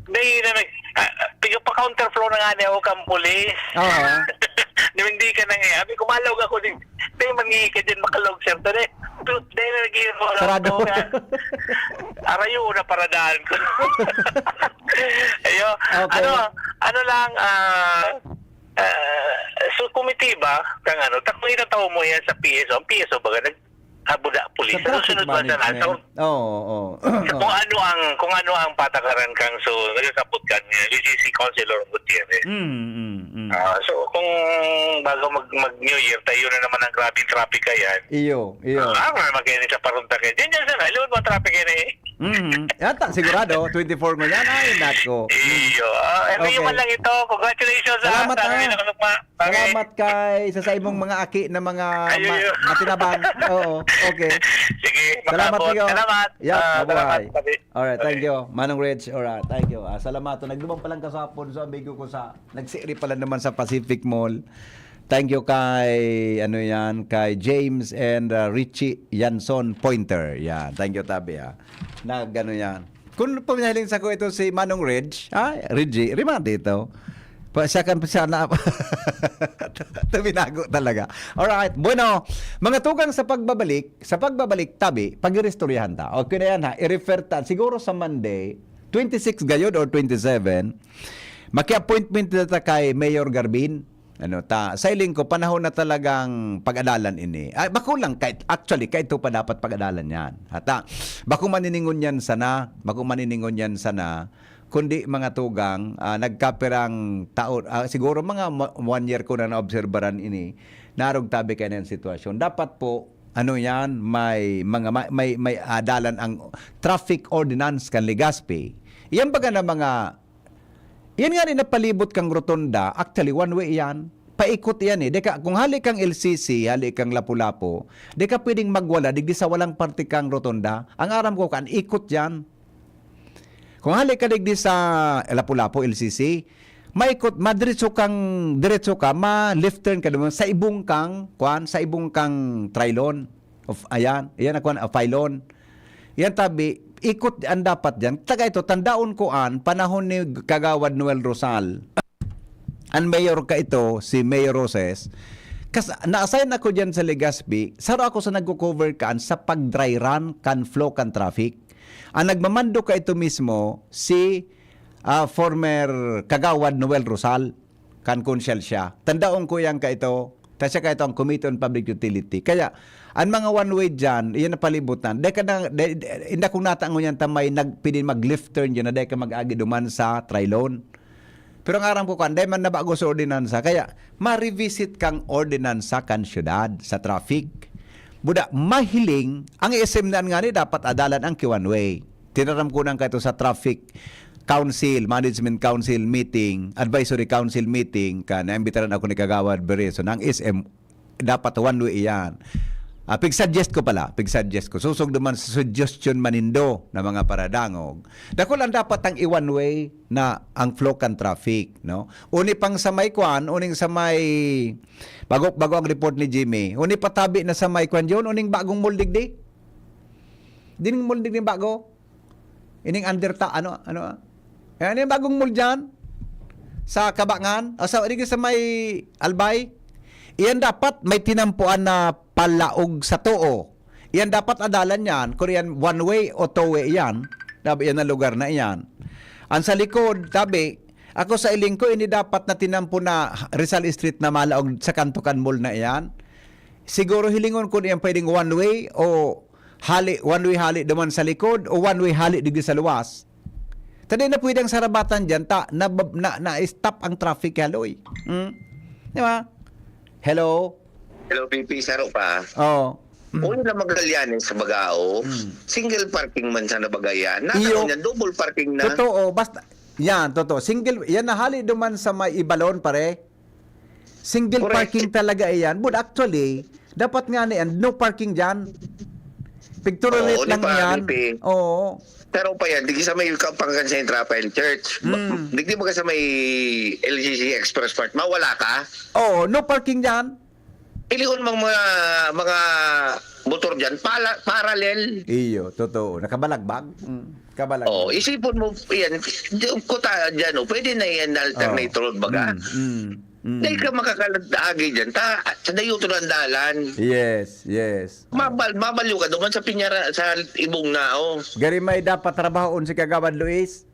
Dahil na nag-, ah, ah, tiga pa counter floor na nga niya ako kang pulis. Oo. Nung hindi ka na nga, sabi, kumalog ako din. Dahil mangi ka dyan, makalog, sir. Dali. Pero dahil na nag-iirong ako Sarado. nga. Arayo na paradaan ko. Ayo, Okay. ano, ano lang, ah, ah, so, komitiba, kang ano, takong inataw mo yan sa P S O. Ang P S O, baga, nag-, ah, buda, pulis. Sa Sa traffic susunod ba, sa management. nasa-, Oo, oo. Sa Oo. kung ano ang, kung ano ang patakaran kang, so, nagkakapot ka niya, which is si Councilor Gutierrez. Mm, mm, mm. Ah, so, kung bago mag, mag New Year, tayo na naman ang grabing traffic ayan. Iyo, iyo. Ah, ako na mag-, sa parunta kayo. Diyan, diyan, sir. Alam mo ang traffic yan eh. Mhm. Yata, sigurado, twenty-four mo yan. Ay, nako. Mm. Iyo. Ah, every Okay. human lang ito. Congratulations sa, Salamat, sa ah. Manila, Kalugma. Okay. Salamat kay sa, sa imong mga aki na mga Ay, ma-, ay, ay. matinabang. Oo, okay. Sige, Salamat, makapot. Tiyo. Salamat. Yeah, Ah, mabuhay. salamat, pati. Alright, thank Okay. you. Manong Reg, alright, thank you. Ah, salamat. Nagdumang palang kasapon sa amigo ko sa, nagsiri pala naman sa Pacific Mall. Thank you kay, ano yan, kay James and, ah, Richie Yanson Pointer. Yan, thank you, tabi, ah. Nag, ano yan. Kung pumihiling sa ko ito si Manong Reg, ah, Reggie, remate ito. Pa, siya kan, siya na, tuminago talaga. Alright, bueno, mga tugang sa pagbabalik, sa pagbabalik, tabi, pag-iristoryahan ta. Okay na yan ha, i-refer ta. Siguro sa Monday, twenty-six gayod or twenty-seven, maki-appointment na ta kay Mayor Garbin. Ano, ta, sa hiling ko, panahon na talagang pag-adalan ini. Ay, bako lang, kahit, actually, kahit ito pa dapat pag-adalan yan. Hata, bako maniningon yan sana, bako maniningon yan sana, kundi mga tugang, ah, nagkapirang taon, ah, siguro mga mo-, one year ko na naobserbaran ini, narog tabi kayo ng sitwasyon. Dapat po, ano yan, may mga, may, may, may adalan ang traffic ordinance kan Legazpi. Yan baga na mga, yan nga rin napalibot kang rotonda, actually, one way yan. Paikot yan eh. Deka, kung hali kang L C C, hali kang Lapu-Lapu, deka pwedeng magwala, digdi sa walang parte kang rotonda. Ang aram ko, kan ikot yan. Kung hali ka digdi sa Lapu-Lapu, L C C, maikot, madiretso kang, diretso ka, ma-left turn ka naman sa ibong kang, kwan, sa ibong kang Trilon. Of, ayan, ayan na kwan, ah, Phylon. Yan tabi, ikot ang dapat dyan. Taga ito, tandaon ko an, panahon ni Kagawad Noel Rosal. Ang mayor ka ito, si Mayor Roses. Kas-, na-assign ako dyan sa Legazpi, saro ako sa nagko-cover kaan sa pag-dry run kan flow kan traffic. Ang nagmamando ka ito mismo, si, ah, former Kagawad Noel Rosal, kan konsyal siya. Tandaon ko yan ka ito, ta siya ka ito ang Committee on Public Utility. Kaya, ang mga one way dyan, iyan ang palibutan. Dahil ka na, dahil, inda kung natangon yan, tamay nagpili mag-left turn dyan, na dahil ka mag-agi duman sa Trilon. Pero ang aram ko, kan, dahil man nabago sa ordinansa, kaya ma-revisit kang ordinansa kan syudad sa traffic. Buda, mahiling, ang S M na ngani dapat adalan ang ki-one way. Tinaram ko nang kaito sa traffic council, management council meeting, advisory council meeting, ka naimbitaran ako ni Kagawad Bereso, na ang S M dapat one way iyan. Ah, pig-suggest ko pala, pig-suggest ko. Susog naman sa suggestion manindo na mga paradangog. Dakul ang dapat ang i-one way na ang flow kan traffic, no? Uni pang sa may kwan, uning sa may bago, bago ang report ni Jimmy. Uni patabi na sa may kwan yun, uning bagong mall digdi. Dining mall digdi bago. Ining under ta, ano, ano, ah? Ayan yung bagong mall dyan. Sa Kabangan. O sa, digdi sa may Albay. Iyan dapat may tinampuan na palaog sa too. Iyan dapat adalan yan. Kung iyan one way o two way iyan. Dapat iyan na lugar na iyan. Ang sa likod, tabi, ako sa iling ko, ini dapat na tinampo na Rizal Street na malaog sa kanto kan mall na iyan. Siguro hilingon ko niyan pwedeng one way o hali, one way hali duman sa likod o one way hali digdi sa luwas. Ta dai na pwede ang sarabatan diyan, ta na, na, na-stop ang traffic, haloy. Hmm? Di ba? Hello? Hello, P P, saro pa. Oh. Mm. Ulo na Magallanes sa Bagao, Mm. single parking man sana baga yan. Nasa Iyo. Yan, double parking na. Totoo, basta yan, totoo. Single, yan nahali duman sa may Ibalon, pare. Single Correct. Parking talaga iyan. But actually, dapat nga na yan, no parking dyan. Picture Oo, lit di lang ba, yan. P P? Oo. Pero pa yan, digdi sa may Kabangan Central File Church. Mm. Digdi baga sa may L C C Express Part, mawala ka. Oo, no parking dyan. Pilion mong mga, mga motor dyan, pala, parallel. Iyo, totoo. Nakabalagbag. Mm. Kabalagbag. Oh, isipon mo, yan, kuta dyan, oh, pwede na yan na alternate Oo. road baga. Mm, mm, mm. Dahil ka makakalagi dyan, ta, sa dayo to ng dalan. Yes, yes. Mabal, mabalyo ka duman sa Piñara, sa Ibong na, oh. Gari may dapat trabahoon si Kagawad Luis?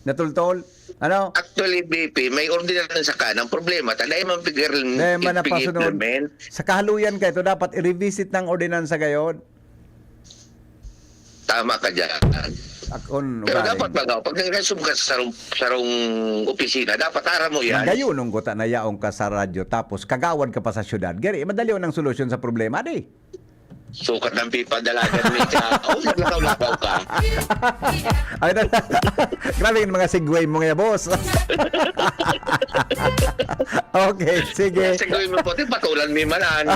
Natultol? Ano? Actually, B P, may ordinansa ka. Ang problema, ta dahil man pigir- Dahil man pig-implement. napasunod. Sa kahaluyan ka ito, dapat i-revisit ng ordinansa gayon. Tama ka dyan. Akon Pero ugali. Dapat baga, pag nag-resume ka sa sarong, sarong opisina, dapat aram mo yan. Nagayunong ko ta na yaong ka sa radyo tapos kagawad ka pa sa syudad. Gari, madali ang solusyon sa problema, di? Sukat ng pipadalagan mo yung tao. Naglakaw-lakaw ka. Ay, grabe yung mga segue mo ngayon, boss. Okay, sige. Sige mo po, di patulan mo yung manan.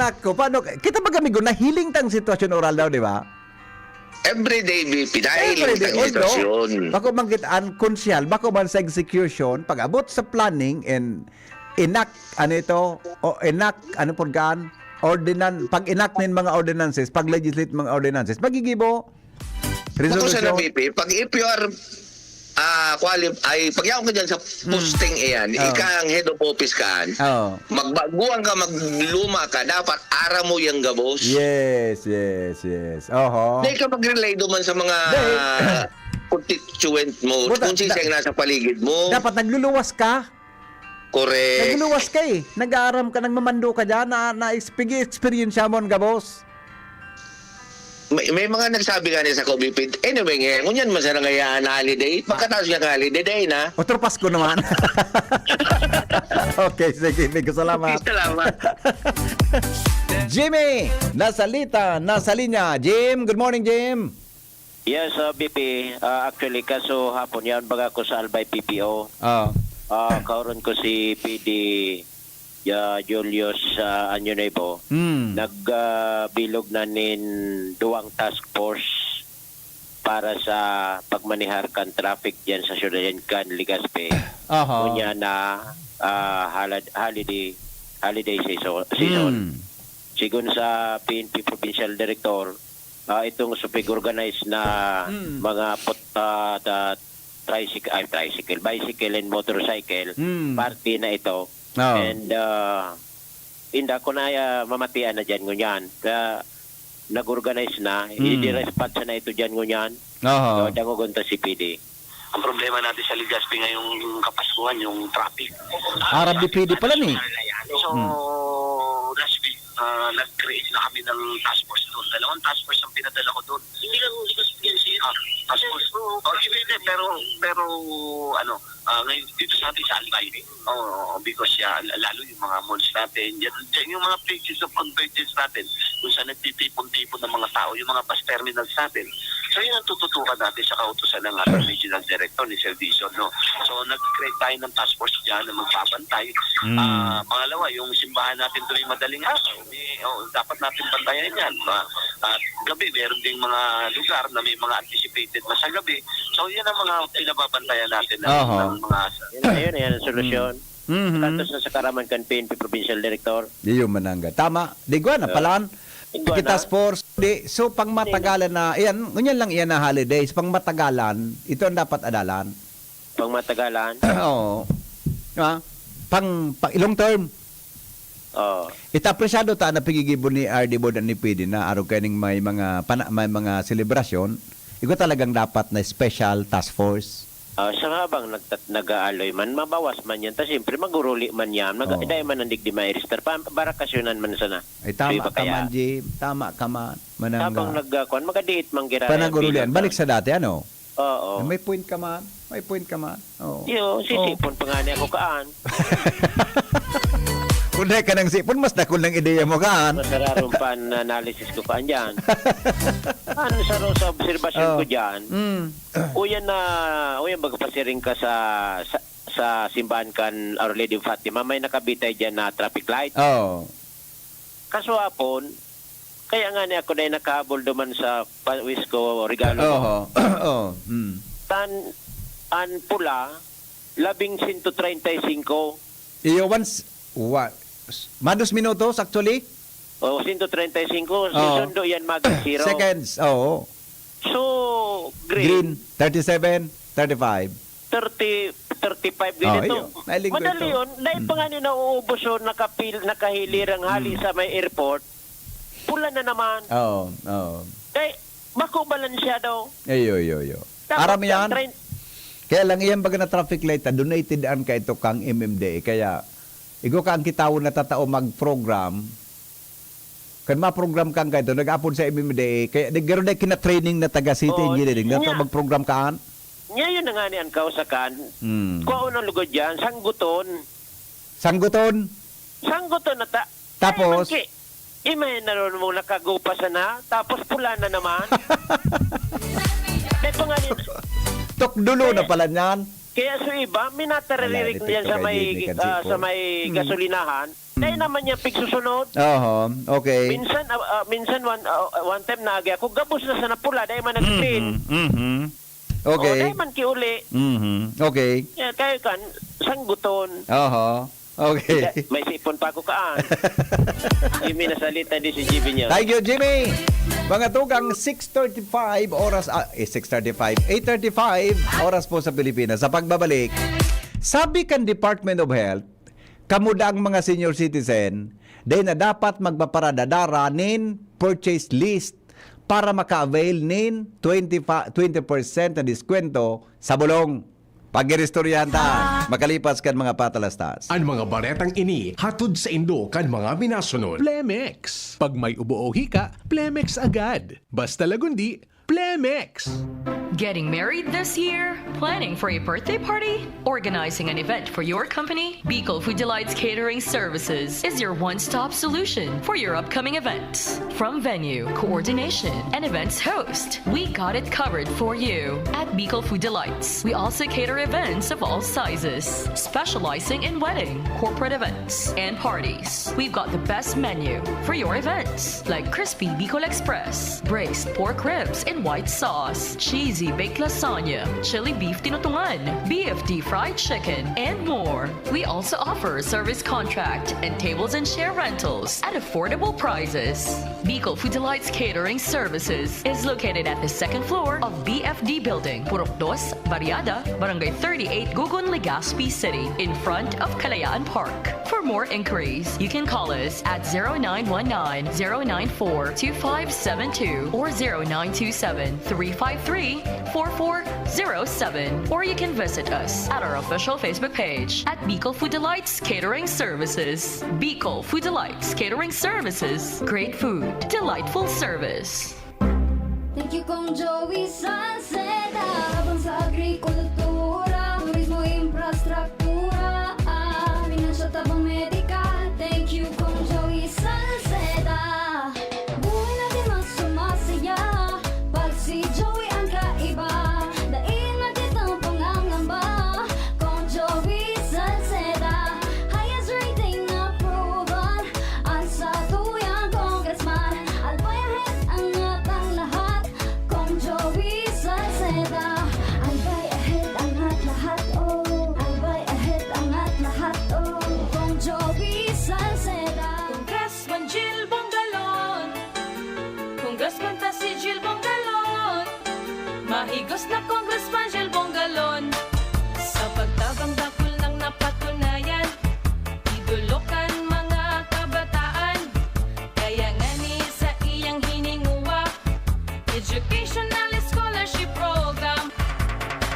Nako, paano? Kita ba kami, nahiling tang sitwasyon oral daw, di ba? Everyday B P, dahil Everyday, sa sitwasyon. Bako man kita ang konsyal, bako man sa execution, pag-abot sa planning and enact, ano ito, o enact, ano po gaan, ordinan, pag-enact nin mga ordinances, pag-legislate mga ordinances, magigibo. Bako sa Resolution. B P, pag if you are ah, quali-, ay, pag yaon ka dyan sa posting iyan, Oh. Ika ang head of office ka, Oh. magbaguan ka, magluma ka, dapat aram mo yung gabos. Yes, yes, yes. Oho. Dahil ka mag-relay duman sa mga Dahil- constituent mo, Buta- kung sisay da- ang nasa paligid mo. Dapat nagluluwas ka. Correct. Nagluluwas ka eh. Nag-aaram ka, nagmamando ka dyan, na, na pig-experience mo ang gabos. May, may mga nagsabi nga niya sa COVID. Anyway, ngayon, ngunyan man sana ngayon na holiday. Pagkatapos niya holiday, day na. Otro Pasko naman. Okay, sige, Migo, salamat. Salamat. Jimmy, nasalita, nasa linya. Jim, good morning, Jim. Yes, uh, B P. Uh, actually, kaso hapon, yan baga ko sa Albay P P O. Oh. Uh, kauron ko si P D uh, Julius uh, Anyo Nuevo. Mm. Nagbilog na nin duwang task force para sa pagmanihar kan traffic diyan sa syudad yan kan Legazpi. Aha. Unya na ah, halad- holiday holiday season. season. Mm. Sigon sa P N P Provincial Director, ah, itong sa pig-organize na Mm. mga put, ah, the tricycle, ay, tricycle, bicycle and motorcycle, Mm. party na ito. Oo. And uh, inda ko na ah, mamatian na dyan ngunyan. Kaya nag-organize na, Mm. i-dispatch na ito dyan ngunyan. Aha. So, dangogon ta si P D. Ang problema natin sa Legazpi ngayong Kapaskuhan, yung traffic. Ah, R D P D pala ni. So, Hmm. last week, ah, nag-create na kami ng task force doon. Dalawang task force ang pinadala ko doon. Hindi lang Legazpi yan, sir. Ah, task force. Oo, hindi, pero, pero, ano, Ah, ngayon, dito sa atin sa Albay, oo, because siya, lalo yung mga malls natin, yan, yan yung mga places of convergence natin, kung saan nagtitipon-tipon ng mga tao, yung mga bus terminals natin. So, yun ang tututukan natin sa kautusan ng ating regional director ni Sir Dizon, no? So, nag-create tayo ng task force dyan na magbabantay. Mm. Ah, pangalawa, yung simbahan natin tuwing madaling araw, may, oh, dapat natin bantayan yan. Ma-, at gabi, meron ding mga lugar na may mga anticipated na sa gabi. So, yan ang mga pinababantayan natin ng, Oho. ng mga Yan na yun, yan ang solusyon. Mhm. Tantos na sa karaman kan P N P Provincial Director. Di yun manangga. Tama. Di gwa na, Ah. palan. Di gwa Sige, na. task force. Di, so, pang matagalan na, yan, ngunyan lang yan na holidays. Pang matagalan, ito ang dapat adalan. Pang matagalan? Oo. Ha? Pang, pang long term. Oo. Ita apresyado ta na pigigibo ni R D Board ni P D na araw kaining may mga pana-, may mga selebrasyon. Igo talagang dapat na special task force. Ah, siya nga bang nagtat-, nag-aaloy man, mabawas man yan. Ta siyempre, maguruli man yan. Mag-, Oo. dahil man ang digdi ma-register. Pa, barakasyonan man sana. Ay, tama Suy ba ka kaya? man, Jim. Tama ka man. Manangga. Habang nag-, ah, kwan, magadiit man gira Panagurulian. yan. Balik sa dati, ano? Oo. May point ka man. May point ka man. Oo. Yo, Oo. sisipon pa nga niya ako kaan. Kung dahil ka nang sipon, mas dakul ng ideya mo kaan. Masararong pa ang analysis ko kaan dyan. Ano sa ro-, sa obserbasyon Oo. ko dyan, Mm. uyan na, uyan baga pasiring ka sa, sa, sa simbahan kan Our Lady of Fatima, may nakabitay dyan na traffic light. Oo. Kaswapon, kaya nga ni ako na nakahabol duman sa pawis ko, regalo ko. Oho. Oo. Mm. Tan, an pula, labing sento treinta y singko. Iyo, once, wa-, mados minutos, actually? O, sento treinta y singko. Oo. Susundo yan, mag zero. Seconds, oo. So, green. Green, thirty-seven, thirty-five. Thirty, thirty-five Oh, ganito. iyo. Nailing ko Madali ito. yun. Dahil Mm. pa nga ni nauubos yun, nakapil-, nakahilirang hali Mm. sa may airport, pula na naman. Oo, oo. Kay, bako balansyado. Iyo, iyo, iyo. Tapos Aram yan? yan, train- Kaya lang, iyan baga na traffic light, ah, donated an kaito kang M M D A. Kaya, igo ka ang kitawon na tatao mag-program, kan ma-program kang kaito, nag-apod sa M M D A, kaya nagkaroon na kina-training na taga City Oo, Engineering, na niya. mag-program kaan? Niya yun na nga ni ang kausakan. Hmm. Kuhaon ang lugod dyan, sangguton. Sangguton? Sangguton na ta-, Tapos? Ay, man ki-, imay na ron mo nakagupa sana, tapos pula na naman. Dahil pa nga ni-, Tukdulo na Kaya pala niyan. Kaya sa iba, minataririk Wala, niyan sa may, ah, sa may Hmm. gasolinahan. Dahil naman niya pigsusunod. Oho, okay. Minsan, ah, ah, minsan one, ah, one time naagi ako, gabos na sa napula, dahil man nag-green. Mhm, mhm. Okay. O, dahil man kiuli. Mhm, okay. Kaya kayo kan, sangguton. Oho. Okay. May sipon pa ako kaan. Jimmy, nasalita di si Jimmy niya. Thank you, Jimmy. Mga tugang, six thirty-five oras, ah, eh, six thirty-five, eight thirty-five oras po sa Pilipinas. Sa pagbabalik, sabi kan Department of Health, kamo daang mga senior citizen, dai na dapat magpaparadadara nin purchase list para maka-avail nin twenty, twenty percent na diskwento sa bulong. Pag-iristoryahan ta, makalipas kan mga patalastas. An mga baretang ini hatod saindo kan mga minasunod. Plemex. Pag may ubo o hika, Plemex agad. Basta Lagundi, Plemex. Getting married this year? Planning for a birthday party? Organizing an event for your company? Bicol Food Delights Catering Services is your one-stop solution for your upcoming events. From venue, coordination, and events host, we got it covered for you. At Bicol Food Delights, we also cater events of all sizes, specializing in wedding, corporate events, and parties. We've got the best menu for your events, like crispy Bicol Express, braised pork ribs in white sauce, cheesy baked lasagna, chili beef tinutungan, B F D fried chicken, and more. We also offer service contract and tables and chair rentals at affordable prices. Bicol Food Delights Catering Services is located at the second floor of B F D Building, Purok Dos, Barriada, Barangay thirty-eight, Gugun, Legazpi City, in front of Kalayaan Park. For more inquiries, you can call us at zero nine one nine, zero nine four, two five seven two or zero nine two seven, three five three, four four zero seven, or you can visit us at our official Facebook page at Bicol Food Delights Catering Services. Bicol Food Delights Catering Services. Great food, delightful service. Thank you, Kong Joey Sanceda. Habang sa agrikultura, turismo, infra, Igos na Congressman Gil Bongalon, sa pagtabang dakul nang napatunayan, idolo kan mga kabataan. Kaya ngani sa iyang hininguwa, Educational Scholarship Program.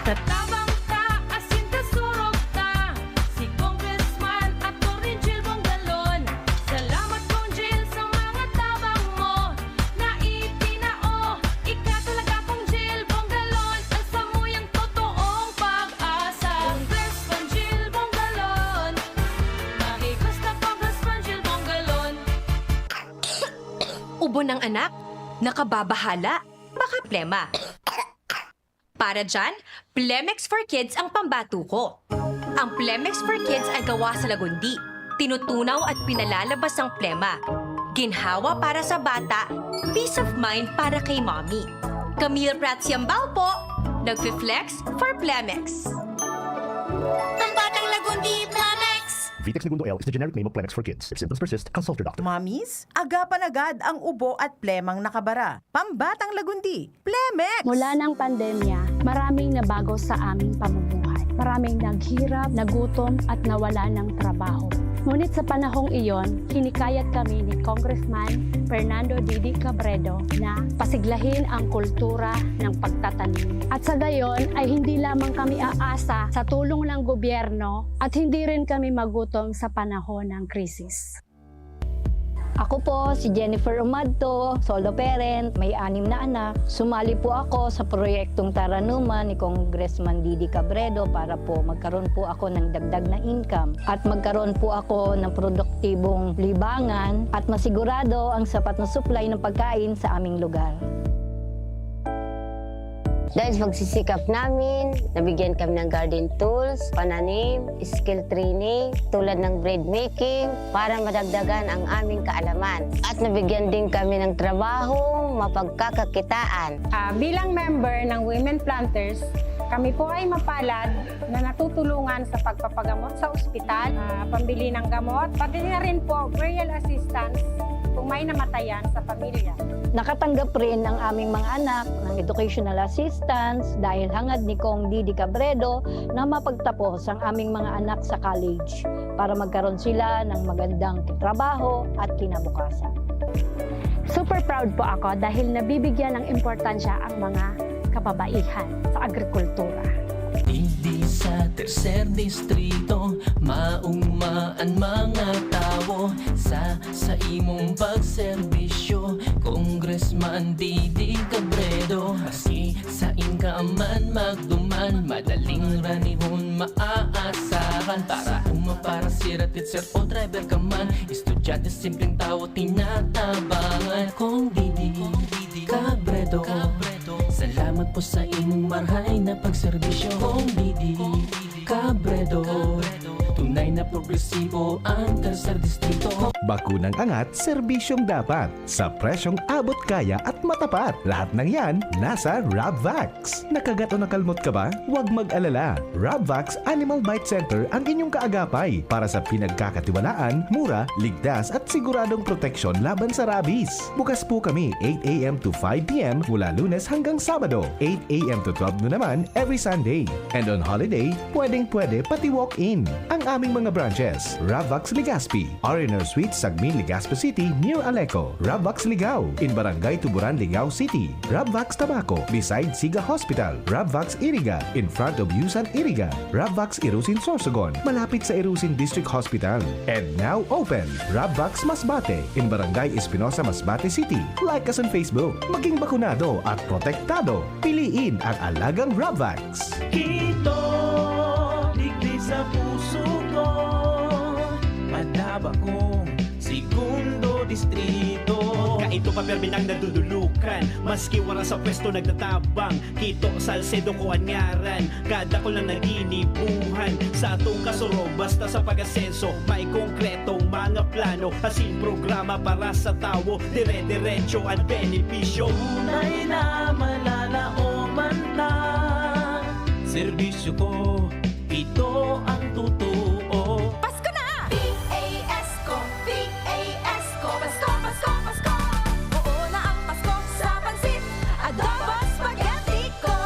Tatabang ta asin tasurog ta, si Congressman Attorney Gil Bongalon. Salamat, Cong Gil, sa mga tabang mo na itinao. Ika talaga, Cong Gil Bongalon, ang samuyang totoong pag-asa. Congressman Gil Bongalon, mahigos na Congressman Gil Bongalon. Ubo ng anak, nakababahala, baka plema. Para dyan, Plemex for Kids ang pambato ko. Ang Plemex for Kids ay gawa sa lagundi. Tinutunaw at pinalalabas ang plema. Ginhawa para sa bata, peace of mind para kay mommy. Camille Prats Yambao po, nagfi-flex for Plemex. Pambatang Lagundi, Plemex! Vitex Negundo L is the generic name of Plemex for Kids. If symptoms persist, consult your doctor. Mommies, agapan agad ang ubo at plemang nakabara. Pambatang Lagundi, Plemex! Mula ng pandemya, maraming nabago sa aming pamumuhay. Maraming naghirap, nagutom at nawala ng trabaho. Ngunit sa panahong iyon, hinikayat kami ni Congressman Fernando Didi Cabredo na pasiglahin ang kultura ng pagtatanim. At sa gayon ay hindi lamang kami aasa sa tulong ng gobyerno at hindi rin kami magutom sa panahon ng krisis. Ako po si Jennifer Umadto, solo parent, may anim na anak. Sumali po ako sa proyektong Taranuman ni Congressman Didi Cabredo para po magkaroon po ako ng dagdag na income at magkaroon po ako ng produktibong libangan at masigurado ang sapat na supply ng pagkain sa aming lugar. Dahil sa pagsisikap namin, nabigyan kami ng garden tools, pananim, skill training, tulad ng bread making, para madagdagan ang aming kaalaman. At nabigyan din kami ng trabahong mapagkakakitaan. Ah, bilang member ng Women Planters, kami po ay mapalad na natutulungan sa pagpapagamot sa ospital, ah, pambili ng gamot, pati na rin po burial assistance kung may namatayan sa pamilya. Nakatanggap rin ang aming mga anak ng educational assistance dahil hangad ni Cong Didi Cabredo na mapagtapos ang aming mga anak sa college para magkaroon sila ng magandang trabaho at kinabukasan. Super proud po ako dahil nabibigyan ng importansya ang mga kababaihan sa agrikultura. Digdi sa tercer distrito, maugma an mga tawo sa, sa imong pagserbisyo, Congressman Didi Cabredo. Maski sain ka man magduman, madaling ranihon maaasahan. Para uma, para sira, teacher o driver ka man, estudyante, simpleng tawo, tinatabangan. Cong Didi Cabredo, salamat po sa imong marahay na pagserbisyo. Cong Didi Cabredo, tunay na progresibo ang Tercer Distrito. Bakunang angat, serbisyong dapat, sa presyong abot kaya at matapat. Lahat ng yan, nasa Rabvax. Nakagat o nakalmot ka ba? Huwag mag-alala. Rabvax Animal Bite Center ang inyong kaagapay para sa pinagkakatiwalaan, mura, ligtas at siguradong proteksyon laban sa rabies. Bukas po kami eight a m to five p m mula Lunes hanggang Sabado, eight a m to twelve noon naman every Sunday. And on holiday, pwedeng-pwede pati walk-in. Ang aming mga branches, Rabvax Legazpi, R and R Suite, Sagmin, Legazpi City, near Aleco, Rabvax Ligao, in Barangay Tuburan, Ligao City, Rabvax Tabaco, beside Siga Hospital, Rabvax Iriga, in front of Yusan Iriga, Rabvax Irusin Sorsogon, malapit sa Irusin District Hospital, and now open, Rabvax Masbate, in Barangay Espinosa, Masbate City. Like us on Facebook. Maging bakunado at protektado. Piliin ang alagang Rabvax. Kito, digdi sa puso ko, madaba kong segundo distrito. Kaito pa, permi nang nadudulukan, maski wala sa pwesto nagtatabang. Kito, Salcedo ko an ngaran, kadakul na naginibuhan sa atong kasurog. Basta sa pag-asenso, may konkretong mga plano, asin programa para sa tawo. Dire-diretso an benepisyo. Tunay na malalaoman ta. Serbisyo ko, ito ang totoo. Pasko na! P A S ko, P A S ko, Pasko, Pasko, Pasko! Oo na ang Pasko sa pansit, adobo, spaghetti ko.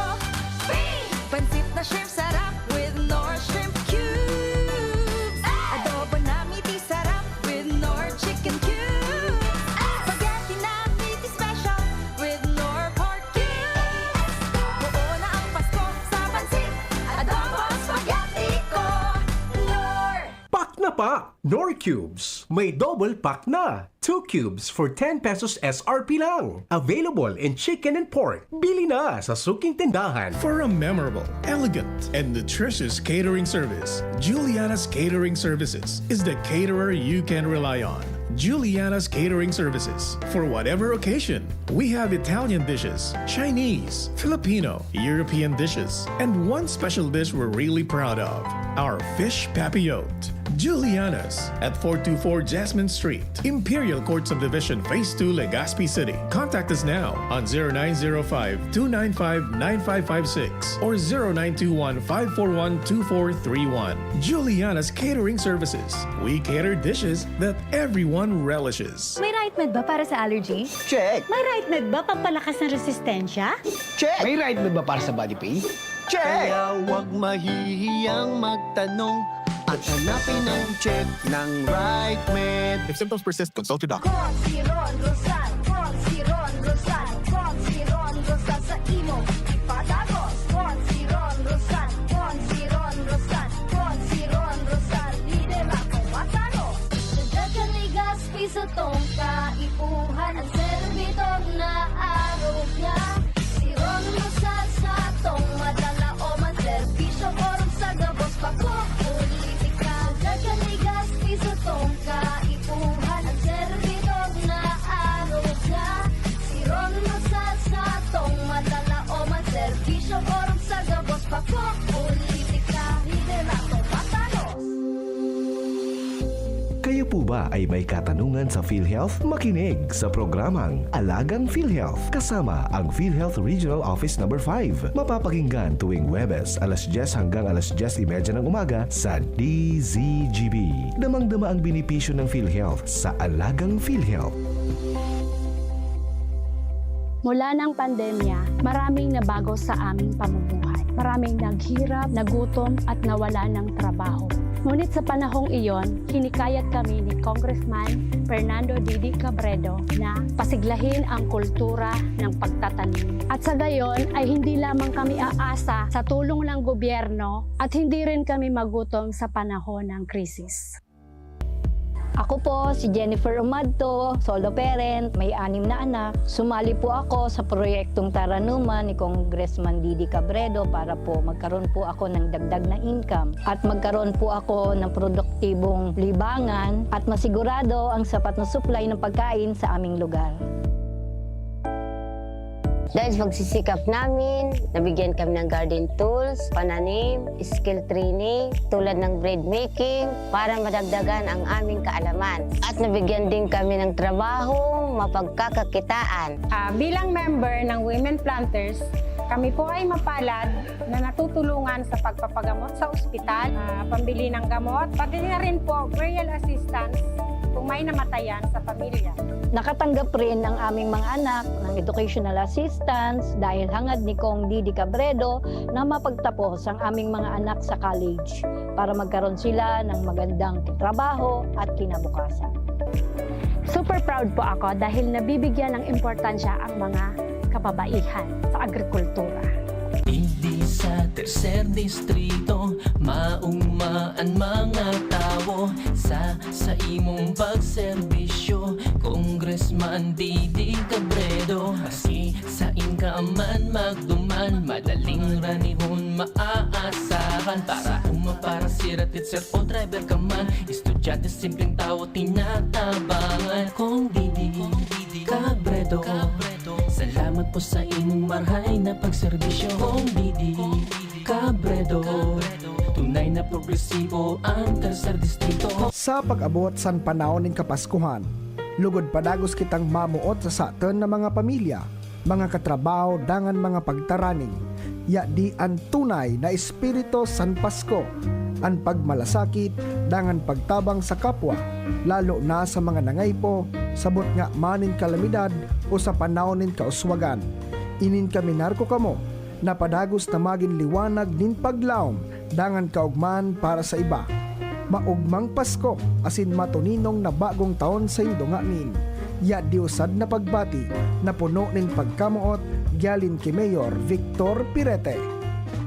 Knorr Cubes, may double pack na. Two cubes for ten pesos S R P lang. Available in chicken and pork. Bili na sa suking tindahan. For a memorable, elegant, and nutritious catering service, Juliana's Catering Services is the caterer you can rely on. Juliana's Catering Services. For whatever occasion, we have Italian dishes, Chinese, Filipino, European dishes, and one special dish we're really proud of, our fish papillote. Juliana's at four two four Jasmine Street, Imperial Court Subdivision, Phase two, Legazpi City. Contact us now on zero nine zero five, two nine five, nine five five six or zero nine two one, five four one, two four three one. Juliana's Catering Services. We cater dishes that everyone relishes. May Right Med ba para sa allergy? Check! May Right Med ba pampalakas ng resistensya? Check! May Right Med ba para sa body pain? Check! Kaya huwag mahihiyang magtanong at hanapin ang check ng Right Med. If symptoms persist, consult your doctor. Con si Ron Rosal, con si Ron Rosal, con si Ron Rosal sa imo ipadagos. Con si Ron Rosal, con si Ron Rosal, con si Ron Rosal, liderato matano. Dagdagan ni Gaspi sa tongka, ipuhan ang servidor na arog niya. Si Ron Rosal sa tong madala o man serbisyo, orog sa gabos pa ko politika. Dagdagan ni Gaspi sa tongka, ipuhan ang servidor na arog niya. Si Ron Rosal sa tong madala o man serbisyo, orog sa gabos pa ko politika. Liderato matanos. Kayo po ba ay may katanungan sa PhilHealth? Makinig sa programang Alagang PhilHealth kasama ang PhilHealth Regional Office Number five. Mapapakinggan tuwing Huwebes, alas dyes hanggang alas dyes y media ng umaga sa D Z G B. Damang-dama ang benepisyo ng PhilHealth sa Alagang PhilHealth. Mula ng pandemya, maraming nabago sa aming pamumuhay. Maraming naghirap, nagutom, at nawalan ng trabaho. Ngunit sa panahong iyon, hinikayat kami ni Congressman Fernando Didi Cabredo na pasiglahin ang kultura ng pagtatanim. At sa gayon ay hindi lamang kami aasa sa tulong ng gobyerno at hindi rin kami magutom sa panahon ng krisis. Ako po si Jennifer Umadto, solo parent, may anim na anak. Sumali po ako sa proyektong Taranuman ni Congressman Didi Cabredo para po magkaroon po ako ng dagdag na income at magkaroon po ako ng produktibong libangan at masigurado ang sapat na supply ng pagkain sa aming lugar. Dahil sa pagsisikap namin, nabigyan kami ng garden tools, pananim, skill training, tulad ng bread making, para madagdagan ang aming kaalaman. At nabigyan din kami ng trabaho, mapagkakakitaan. Ah, bilang member ng Women Planters, kami po ay mapalad na natutulungan sa pagpapagamot sa ospital, ah, pambili ng gamot, pati na rin po burial assistance kung may namatayan sa pamilya. Nakatanggap rin ang aming mga anak ng educational assistance dahil hangad ni Cong Didi Cabredo na mapagtapos ang aming mga anak sa college para magkaroon sila ng magandang trabaho at kinabukasan. Super proud po ako dahil nabibigyan ng importansya ang mga kababaihan sa agrikultura. Digdi sa Tercer Distrito, maugma an mga tawo sa, sa imong pagserbisyo, Congressman Didi Cabredo. Maski sain ka man magduman, madaling ranihon maaasahan. Para uma, para sira, teacher o driver ka man, estudyante, simpleng tawo, tinatabangan. Cong Didi Cabredo, salamat po sa imong marhay na pagserbisyo. Cong Didi Cabredo, tunay na progresibo ang Tercer Distrito. Sa pag-abot san panahon nin Kapaskuhan, lugod padagos kitang mamoot sa saton na mga pamilya, mga katrabaho, dangan mga pagtaraning. Yadi an tunay na espiritu san Pasko, an pagmalasakit dangan pagtabang sa kapwa, lalo na sa mga nangaipo, sabot ngani man nin kalamidad o sa panahon nin kauswagan. Inin kaminar ko kamo na padagos na magin liwanag nin paglaom dangan kaogmahan para sa iba. Maogmang Pasko asin matuninong na bagong taon saindo nganin. Yadi usad na pagbati na puno nin pagkamoot, gyalin ki Mayor Victor Pirete.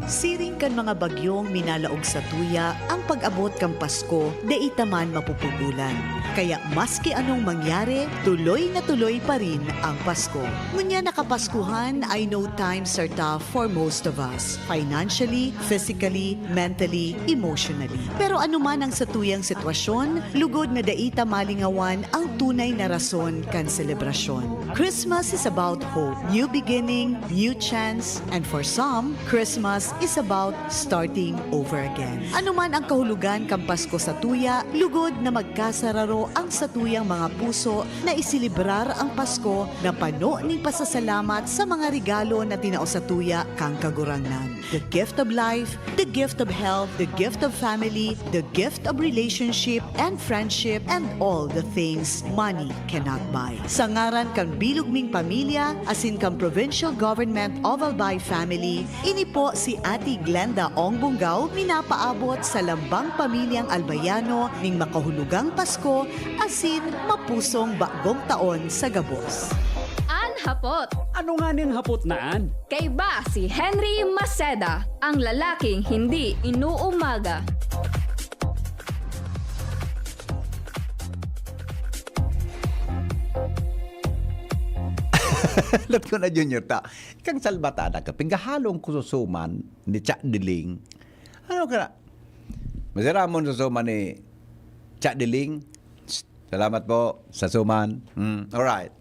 Siring kan mga bagyong minalaog sa tuya, ang pag-abot kan Pasko dai ta man mapupugolan. Kaya maski anong mangyari, tuloy na tuloy pa rin ang Pasko. Ngunyan na Kapaskuhan, I know times are tough for most of us, financially, physically, mentally, emotionally. Pero anuman ang satuyang sitwasyon, lugod na dai ta malingawan ang tunay na rason kan selebrasyon. Christmas is about hope, new beginning, new chance, and for some, Christmas is about starting over again. Anuman ang kahulogan kan Pasko sa tuya, lugod na magkasararo ang satuyang mga puso na iselebrar ang Pasko na pano nin pasasalamat sa mga regalo na tinao sa tuya kan Kagurangnan. The gift of life, the gift of health, the gift of family, the gift of relationship and friendship, and all the things money cannot buy. Sa ngaran kan bilog ming pamilya, asin kan Provincial Government of Albay Family, ini po si Ate Glenda Ong Bunggaw, minapaabot sa lambang pamilyang Albayano ning makahulugang Pasko asin mapusong bagong taon sa gabos. An Hapot. Ano nga ning hapot na an? Kaiba si Henry Maceda, ang lalaking hindi inuumaga. Lat ko na, Junior, ta. Ikang salbatada ka, pighahalong ko susuman ni Cha Diling. Ano ka na? Masiramon susuman ni Cha Diling. Salamat po sa suman. Mm, alright.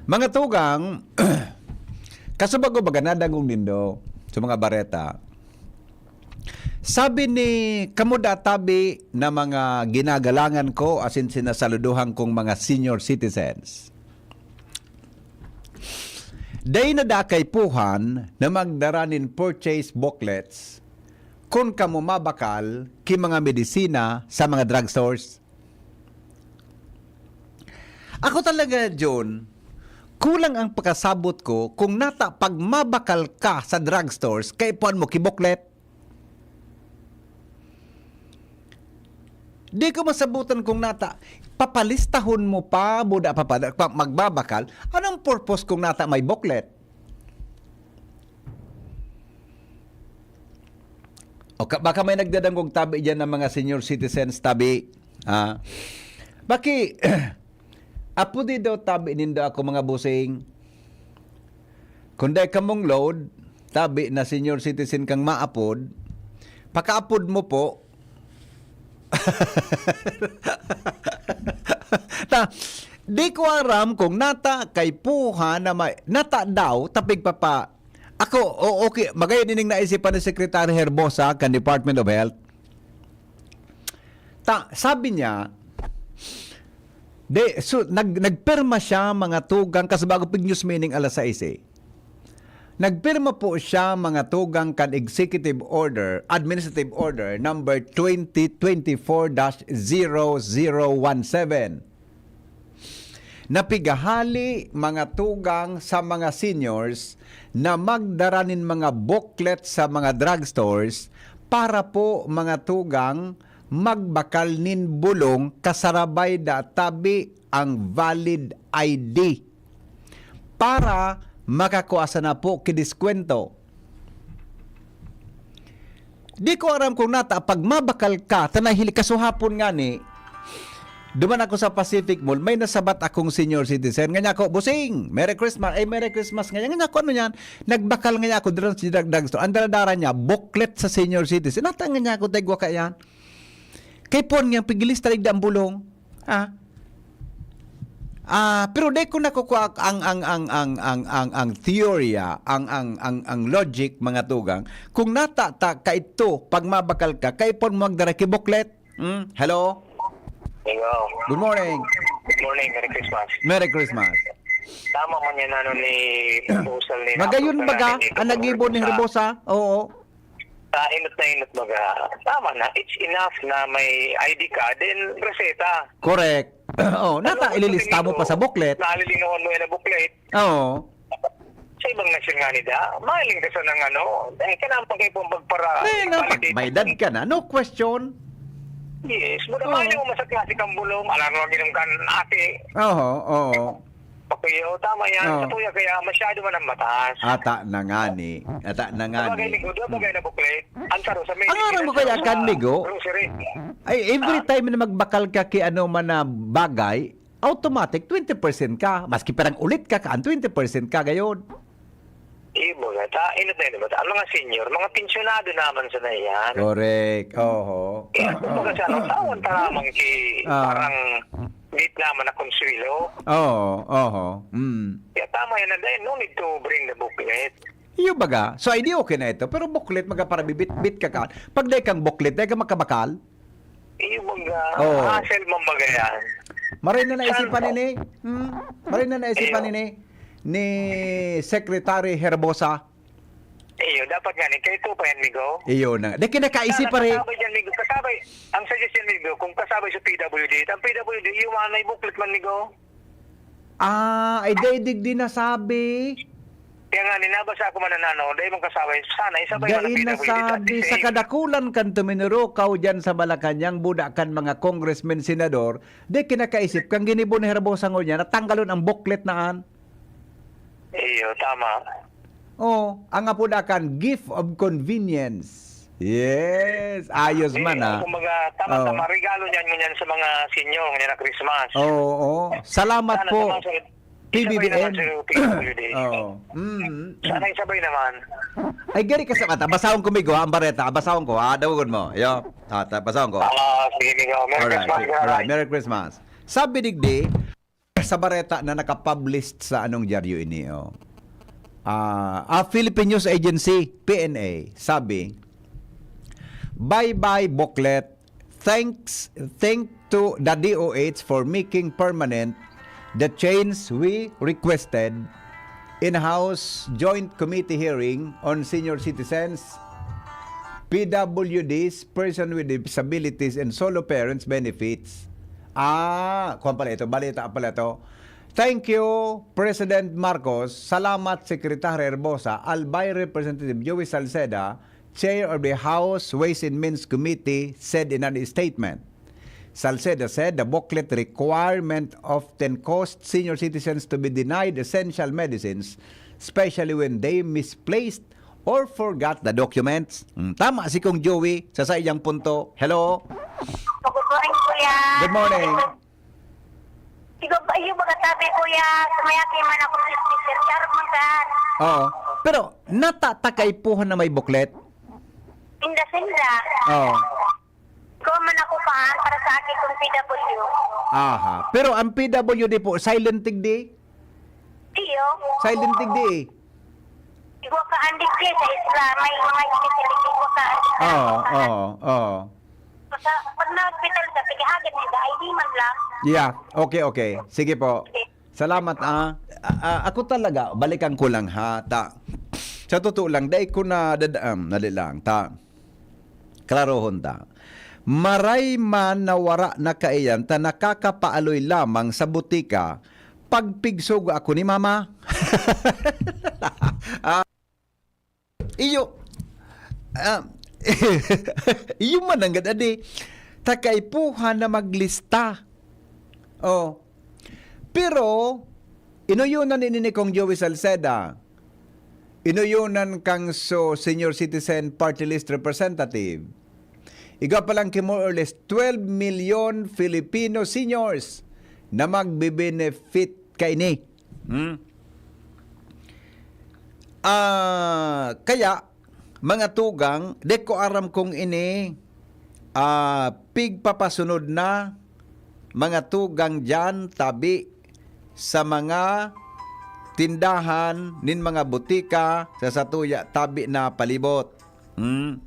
Mga tugang, kasubag ko baga nadangog nindo sa mga bareta. Sabi ni kamo da tabi na mga ginagalangan ko asin sinasaluduhan kong mga senior citizens. Dai na da kaipuhan na magdara nin purchase booklets kun kamo mabakal ki mga medisina sa mga drugstores. Ako talaga, John, kulang ang pakasabot ko kung nata pag mabakal ka sa drugstores, kaipuhan mo ki booklet. Di ko masabutan kung nata, papalistahon mo pa, buda pa, pa, pa- magbabakal. Anong purpose kung nata may booklet? O ka, baka may nagdadangog tabi dyan ng mga senior citizens tabi. Ah, baki, apodi daw tabi nindo ako, mga busing. Kung dai kamong load, tabi na senior citizen kang maapod, pakaapod mo po. Ta, di ko aram kung nata kaipuhan na may, nata daw, tapig papa, ako, o, okay, magayon ining naisipan ni Secretary Herbosa kan Department of Health. Ta, sabi niya, de, so, nag, nagpirma siya, mga tugang, kasi bago pig news meeting alas sais eh. Nagpirma po siya, mga tugang, kan Executive Order, Administrative Order number twenty twenty-four dash zero zero one seven. Napigahali, mga tugang, sa mga seniors na magdara nin mga booklet sa mga drugstores para po, mga tugang, magbakal nin bulong kasarabay da tabi ang valid I D para makakua sana po ki diskwento. Di ko aram kung nata, pag mabakal ka, ta nahili kasuhapon ngani, duman ako sa Pacific Mall, may nasabat akong senior citizen. Nga niya ako, "Busing, Merry Christmas." "Ay, Merry Christmas," nga niya. Nga niya ako, "Ano yan?" Nagbakal nga niya ako, doon sa drug, drugstore. Ang daladara niya, booklet sa senior citizen. Nata nga niya ako, "Taigwa ka yan." Kay pon nga, pigilista, ligda ang bulong. Ah. Ah, pero di ko nakukuha ang, ang, ang, ang, ang, ang, ang teorya, ang, ang, ang, ang logic, mga tugang. Kung nata, ta, kaito, pag mabakal ka, kay pon mo magdara ki booklet. Hmm? Hello? Hello. Good morning. Good morning. Merry Christmas. Merry Christmas. Tama man yan, ano, ni proposal ni Magayon Apple baga, Fernandez dito ang sa nagibo ni Herbosa? Oo. Sa inot na inot, baga, tama na. It's enough na may I D ka, then reseta. Correct. Oh, nata, ililista mo pa sa booklet. Nalilingawan mo yan na booklet. Oo. Sa ibang nasyon nga nida, mahiling ka sa nang ano, eh, kailangan pa kayo pong pagpara-, Eh, na, pag validate. May edad ka na, no question. Yes, muna Oo. Mahiling mo sa klase kang bulong, alam mo, ginom kan ate. Oo, oo. Okay, oh, tama yan. Oo. Sa tuya kaya masyado man ang mataas. Ata na nga ni. Ata na nga ni. Sabagay, Migo, doon bagay na buklet. Ang saro sa may Ang aram mo kaya kan, Migo? Grocery. Ay, every Ah. time na magbakal ka ki ano man na bagay, automatic, twenty percent ka. Maski parang ulit ka, kaan twenty percent ka gayon. Iyo, baga, ta, inot na inot. Ang mga senior, mga pensyonado naman sa na yan. Correct. Oho. Kaya, kumbaga, sa ano, tawan ta naman ki, Ah. parang, dit naman na konsuelo. Oo, oho. Mm. Kaya tama yan, and then, no need to bring the booklet. Iyo baga. So, ay di okay na ito. Pero booklet, magkaparabibit-bit ka ka. Pag dahil kang booklet, dahil ka makabakal? Iyo baga. Oo. Hassle man baga yan. Maray na naisipan Saan? Ini. Hmm? Maray na naisipan Iyo. Ini ni Secretary Herbosa. Iyo, dapat nga ni. Kayo po pa yan, Migo. Iyo na. Di kinakaisip, Sana pare. Kasabay dyan, Migo. Kasabay. Ang suggestion, Migo, kung kasabay sa P W D, ang P W D, yung mga may booklet man, Migo. Ah, ay, dai digdi nasabi. Kaya nga, ninabasa ako man na ano, dai mong kasabay. Sana, isabay man ang Dai P W D at the nasabi. Sa same. Kadakulan kan tuminurukaw dyan sa Malacañang, buda kan mga congressman, senador, di kinakaisip, kang ginibo ni Herbosa ngunyan, natanggalon ang booklet na an. Iyo, tama. Oh, ang apod akan, gift of convenience. Yes, ayos Eh, man, ah. Kumbaga, tama, Oh. tama. Regalo niyan, ngunyan sa mga senior, ngunyan na Christmas. Oo, oo. Salamat Sana po. sa mga sunod, P B B M. Isabay naman sa P W D. Oo. Mm. Sana isabay naman. Ay, gari ka sa mata. Basahon ko, Migo, ha, ang bareta. Basahon ko, ha? Dawagon mo. Yo. Ah, ta-, basahon ko. Ah, sige, Migo. Merry Alright, Christmas, sige. Migo. Alright, Merry Christmas. Sabi digdi, sa bareta na nakapublish sa anong dyaryo ini, oh. Ah, ah, Philippine News Agency, P N A, sabi, "Bye-bye booklet. Thanks, thank to the D O H for making permanent the change we requested in House Joint Committee hearing on senior citizens, P W Ds, person with disabilities, and solo parents benefits." Ah, kuwan pala ito, balita pala ito. "Thank you, President Marcos. Salamat, Secretary Herbosa." Albay Representative Joey Salceda, Chair of the House Ways and Means Committee, said in a statement. Salceda said the booklet requirement often caused senior citizens to be denied essential medicines, especially when they misplaced or forgot the documents. Hmm, tama si Kong Joey sa saiyang punto. Hello? Good morning, Kuya. Good morning. Sigo ba, iyo baga sabi, Kuya, sumayaki man ako sa speaker. Charot man saan? Oo. Pero, nata ta kaipuhan na may booklet? Inda, sinda. Oo. Ikaw man ako pa, para sa akin itong P W. Aha. Pero ang P W D po, silent digdi? Iyo. Silent digdi eh. Igwa ka andig siya sa isla, may mga specialty ko sa Oo, oo, oo. Sa, pag na-hospital ka, sige, hagad na, dahil di man lang. Yeah, okay, okay. Sige po. Sige. Salamat, ah. Ah, ah, ako talaga, balikan ko lang, ha, ta. Sa totoo lang, dai ko na, dad-, um, dali lang, ta. Klarohon ta. Maray man na wara na kaiyan ta nakakapaaloy lamang sa butika, pagpigsugo ako ni mama. Ah, iyo, ah, iyo man ang gad-, adi. Takaipuhan na maglista. Oh. Pero, inuyonan ini ni Kong Joey Salceda. Inuyonan kang so senior citizen party list representative. Igwa pa lang ki more or less twelve million Filipino seniors na magbe-benefit kaini. Hmm? Ah, kaya, mga tugang, di ko aram kung ini, ah, pigpapasunod na, mga tugang diyan, tabi sa mga tindahan nin mga butika sa satuya tabi na palibot. Hmm.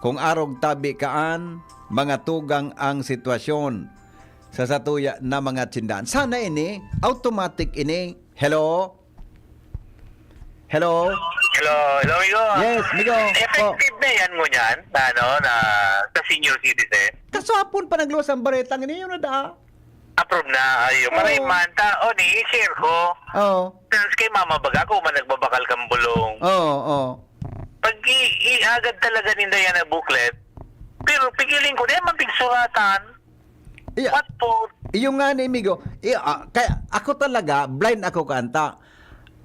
Kung arog tabi kaan, mga tugang ang sitwasyon sa satuya na mga tindahan. Sana ini, automatic ini. Hello? Hello? Hello, hello, amigo. Yes, amigo. Effective Po. na yan ngunyan, na, ano, na sa senior citizen? Kasapon pa nagluwas ang baretang ini, yun na da. Approve na, ayo. Oo. Maray man, ta, o, ni, i-share ko. Oo. Since kay mama baga ako, man nagbabakal kang bulong. Oo, oo. Pag i-, iagad talaga ninda yan na booklet, pero pigiling ko, di man pigsuratan. Iya, What for? Iyo nga ni, amigo. Iya, ah, kaya ako talaga, blind ako kaanta.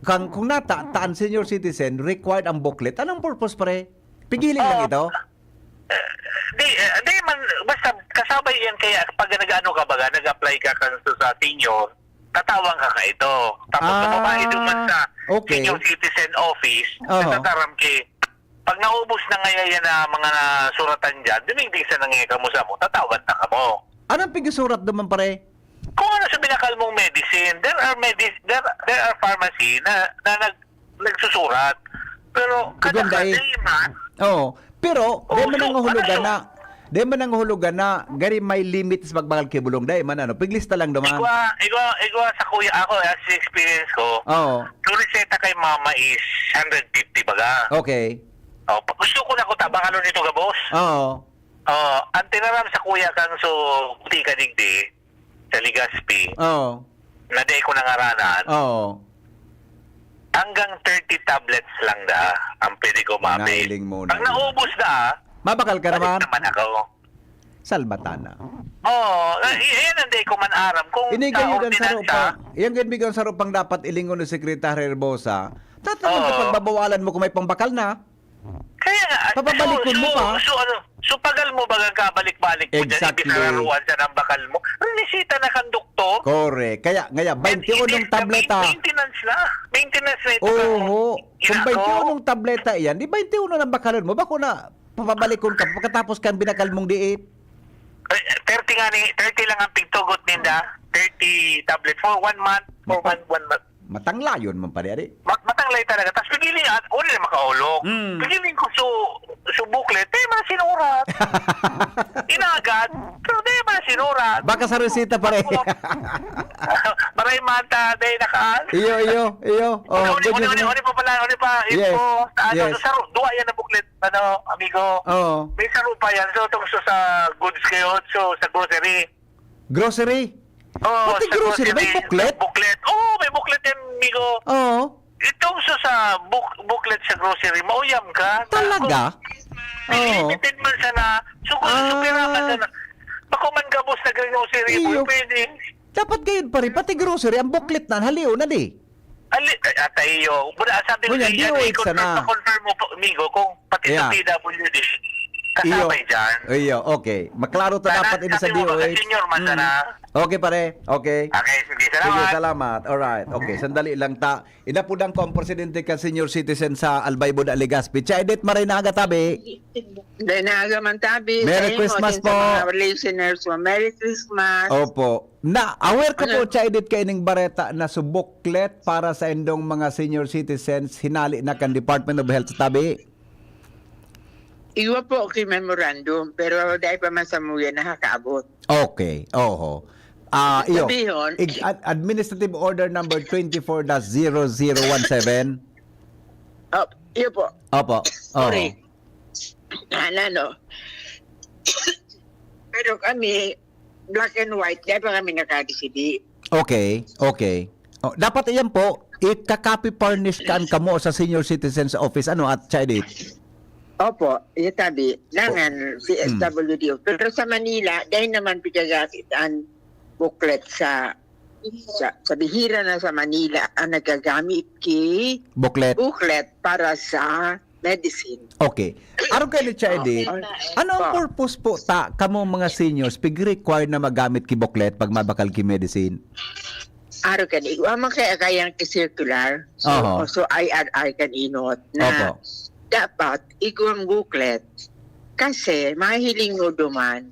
Kang, kung nata, ta ang senior citizen, required ang booklet. Anong purpose, pare? Pigiling lang Oo. ito? Eh, di, eh, di man, basta kasabay yan kaya pag nag-ano ka baga, nag-apply ka kan sa, sa senior, tatawan ka ka ito. Tapos Ah, sa babae duman sa okay. senior citizen office, Oho. nagtataram ki, pag naubos na ngayon yan na mga nasuratan dyan, dumigdig sa nangyay kamo sa mo, tatawan na kamo. Anong pigsusurat naman, pare? Kung ano sa binakal mong medicine, there are medis-, there, there are pharmacy na, na nag-, nagsusurat. Pero kada Igong dai. ka day, man. Oo. Pero, Oh, di man so, ang hulugan ano na, di man ang hulugan na, gari may limit sa pagbakal ki bulong, di man ano, piglista lang duman. Igwa, igwa, igwa sa kuya ako, as experience ko, Oo. yung reseta kay mama is hundred fifty baga. Okay. Oh, pa-, gusto ko na ko tabangalon nito, gabos. Oo. Oh, ang tinaram sa kuya kang so, buti ka digdi, sa Legazpi, Oo. na di ko nangaranan, Oo. hanggang thirty tablets lang da ang pwede ko mabi. Nailing mo na Pag yan. naubos na, Mabakal ka balik naman? naman ako. Salbatana. Oo, eh, yan ang di ko man aram. Kung Ini sa gayon ang ordinansa, saro pa. Yan gayon bigang saro pang dapat ilingon ni Secretary Herbosa. Tatawan ka Oo. pagbabawalan mo kung may pangbakal na. Kaya nga, Papabalikon so, mo so, pa. so ano, so pagal mo baga kabalik-balik mo dyan, Exactly. imbis na laruan siya ng bakal mo. Reseta na kang doktor. Correct. Kaya, ngaya, And bainti unong it is the tableta. main-, maintenance na. Maintenance na ito. Oho. Kung Ginagawa. bainti unong tableta iyan, di bainti uno nang bakalon mo. Bako na, papabalikon ka, pagkatapos kan binakal mong diit. Eh, thirty nga ni, thirty lang ang pigtugot ninda. Thirty tablets for one month, for Mapa- one, one month. Matanglayon man pare, ari. Ma-, matanglay talaga. Tas pigili, at uli na makaulog. Mm. Pigili ko su-, su booklet, di man sinurat. Inagad, pero di man sinurat. Baka sa reseta, pare. Maray mata, di nakaan. Iyo, iyo, iyo. Oh, Uli, good uli, uli, news. uli pa pala, uli pa. Yes, Info, sa ano, yes. sa ru-, duwa yan na booklet, ano, amigo. Oo. May saro pa yan. So, itong so, sa goods kayo, so, sa grocery. Grocery? Oo, Pati sa grocery, may grocery, booklet? booklet. Oo, may booklet yan, amigo. Oo. Itong so sa book-, booklet sa grocery, mauyam ka. Na Talaga? kung Oo. limited man sana, so kung Ah. supira man sana, bako man gabos na grocery mo, Iyo. pwede. Dapat gayon pa rin, pati grocery, ang booklet na, haliw na di. Ali, ay, atay iyo. Muna, sabi ko Ngunyan, sa iyo, D O H i-confirm, sana. pa-confirm mo po, amigo, kung pati sa Yeah. P W D, Iyo. kasabay dyan. Iyo, okay. Maklaro ta Sana, dapat ini sa sabi mo, D O H. mga senior man Mm. sana. Okay, pare. Okay. Okay, sige, Sige, salamat. salamat. Alright. Okay, sandali lang ta. Inapudan ko ang presidente kan Senior Citizen sa Albay Buda, Legazpi. Cha Edith, maray na aga, tabi. Maray na aga man, tabi. Merry Sa imo, Christmas din sa po. mga listeners mo. Merry Christmas. Opo. Na, aware ka po, Ano? Cha Edith, kaining bareta na subuklet para sa indong mga senior citizens, hinali na kan Department of Health sa tabi? Iwa po ki memorandum, pero dai pa man sa muya nakakaabot. Okay, oho. Ah, Ibig iyo. sabihon, Ig-, ad-, Administrative Order number twenty-four dash zero zero one seven. Oh, iyo po. Opo. Sorry. Oho. Ano, no? Pero kami, black and white, dai pa kami nakadesidi. Okay, okay. Oh, dapat iyan po, ikaka-copy furnish kan kamo sa senior citizens office, ano, at Cha Edith? Opo, itabi. Dangan, Oh. C S W D O. Pero sa Manila, dai naman pigagamit an booklet sa, sa, sa bihira na sa Manila ang nagagamit ki Booklet. booklet para sa medicine. Okay. Arog kayo ni Cha Edith, Oh, ano ang oh. purpose po ta, kamo mga seniors, pig-require na magamit ki booklet pag mabakal ki medicine? Arog kani, igwa man kaya kayang ki circular. So, Oho. so I R R kan inot na Opo. dapat igwang booklet kasi mahiling mo duman.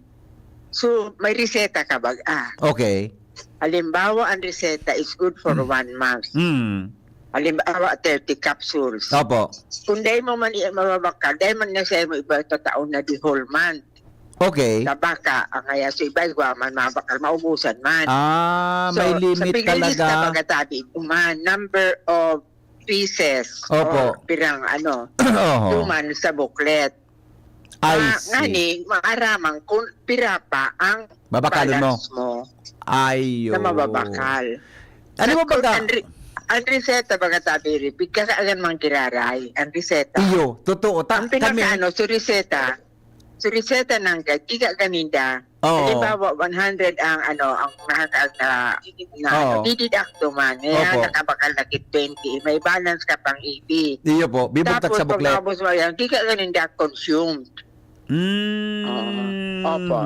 So, may reseta ka baga. Okay. Halimbawa, ang reseta is good for Mm. one month. Mm. Halimbawa, thirty capsules. Opo. Kung dai mo man iya mababakal, dai man na siya mo iba tataon na the whole month. Okay. Sa baka, ang kaya sa iba, igwa man mabakal, maubusan man. Ah, So, may sa limit piglilista talaga. pagkatabi, man, number of pieces Opo. or pirang ano, Oho. duman sa booklet. I Ma-, see. ngani, maaraman kung pira pa ang Babakalon mo. balance mo Ayo. na mababakal. Ano Sa mo baga? kung ang re-, ang reseta baga tabi rin, pigkasaagan mang giraray, ang reseta. Iyo, totoo. Ta-, Ang kami pinakaano, so reseta, reseta nanggad, kika ganinda. Oo. Halimbawa, one hundred ang, ano, ang nakakaag na, na, ano, Oo. dididak duman. Ngayon, Opo. nakabakal na kit twenty, may balance ka pang eighty. Iyo po, bibugtak Tapos, sa booklet. pagkabos mo yan, kika ganinda consumed. Mm. Oo. Opo.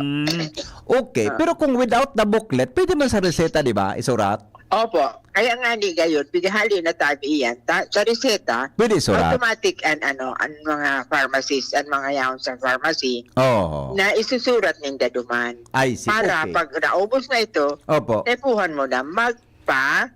Okay, Ah. pero kung without the booklet, pwede man sa reseta, di ba, isurat? Opo. Kaya nga ni gayon, pighali na tabi iyan. Ta-, sa reseta, Pwede isurat. automatic an, ano, an mga pharmacist, an mga yaon sa pharmacy, Oo. na isusurat ninda duman. I see. Para Okay. pag naubos na ito, Opo. tepuhan mo na magpa-reseta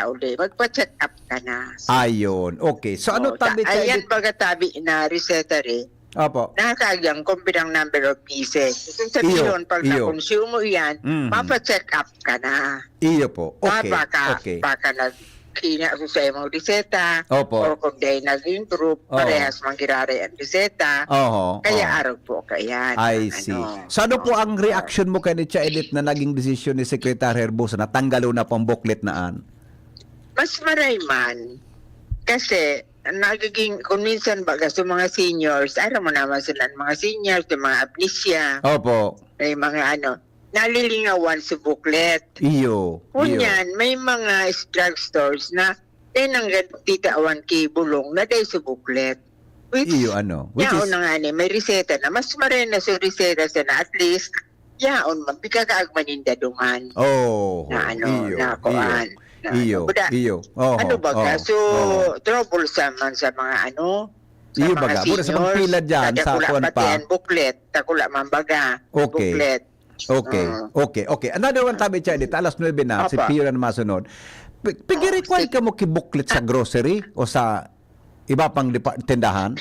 uli, magpa-check up ka na. Ayun. Okay. So, ano O, ta-, tabi ka ayan, edit? baga tabi na reseta rin. Opo. Nakakaagyan kung pinang number of pieces. Kung Iyo, sabihin, pag iyo. na-consume mo iyan, Mhm. mapa-check up ka na. Iyo po. Ah, Okay, baka, okay. baka nagkina sa sa imong reseta, Opo. or kung dahil naging group, Oo. parehas man giraray ang reseta, Oho, kaya oho. arog po ka yan. I Ang see. ano, So, ano po oo. ang reaction mo kay ni Cha Edith na naging desisyon ni Secretary Herbosa na tanggalon na pang booklet na an? Mas maray man. Kasi, nagiging, kung minsan baga sa mga seniors, aram mo naman sila, ang mga seniors, yung mga amnesia, Opo. may mga ano, nalilingawan sa booklet. Iyo, iyo. Ngunyan, may mga s-, drugstores na, eh, nanggad titawan ki bulong na dahil sa booklet. Which, Iyo, ano, which yaon is na nga ni, may reseta na, mas maray na sa reseta sana, at least, yaon man, pikakaagman ninda duman. Oh, Na ano, iyo, na kuan, iyo, na iyo, ano, buda. iyo. Oho, Ano ba ka? oho, So, oho. troublesome man sa mga ano, sa Iyo mga baga, mura sa seniors, pagpila dyan, sa dakula kuwan pati pa. ang booklet, dakula man baga, Okay. booklet. Okay, Ah. okay, okay. Another one, tabi, Cha Edith, alas nuebe na, si Apa. Pio na masunod. Pi-, pigi-require ka mo ki booklet sa grocery o sa iba pang depa-, tindahan?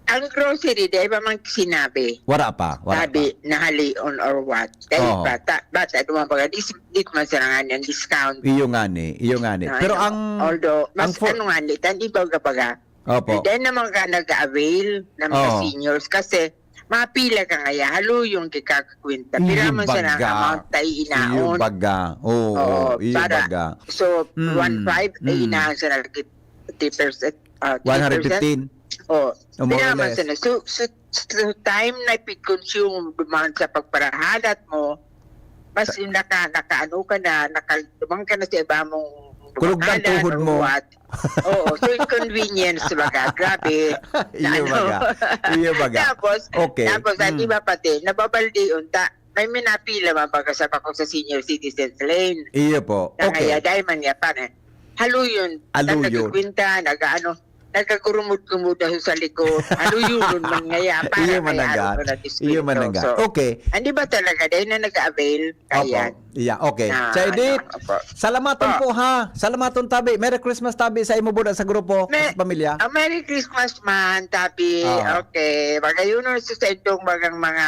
Ang grocery, di ba man sinabi? Wala pa, wala Sabi, pa. nahalion or what? Dahil Oo. bata, bata, duman baga, dis-, di man sila nga niyang discount. Iyo nga ni, iyo nga ni. Ah, Pero ano, ang, although, ang mas for ano nga ni, tan iba ka baga, Opo. Dahil naman ka nag-a-avail ng mga Oo. seniors kasi mapila ka ngaya, haluyong di ka kakwenta. Iyo Pira man siya ng baga. amount tayo inaon. Iyo baga. Oo, Oo, iyo para, baga. so, Mm, one five ay mm. inaon siya na fifty percent, ah, three percent. One hundred fifteen. Oh, Or more or pira man less. siya na. So, so, so, time na pig-consume duman sa pagparahalat mo, mas Ta- yung naka-, naka-ano ka na, naka-, duman ka na sa iba mong Kulog ng bakalan tuhod or mo. what. Oo, so inconvenience baga, grabe. Na Iyo ano. baga. Iyo baga. Tapos, Okay. tapos, ang Mm. iba pati, nababalde unta. May minapila man baga sa bako sa senior citizens lane. Iyo po. Na Okay. kaya dahil man niya pa na. Haluyon. Haluyon. Nagkikwenta, nag-ano, nagkagurumod-gumod na sa likod. Haluyonon man ngaya, para Iyo may managa. araw na distrito. Iyo managa. So, Okay. hindi ba talaga, dahil na nag-avail, Opo. kaya. Yeah, okay. Na, Sa edit, ano, opo. salamaton Po. po, ha. Salamaton tabi. Merry Christmas tabi sa imo buda sa grupo, Me-, sa pamilya. ah, Merry Christmas man, tabi. Oo. Okay. Magayon sa, sa itong mga, mga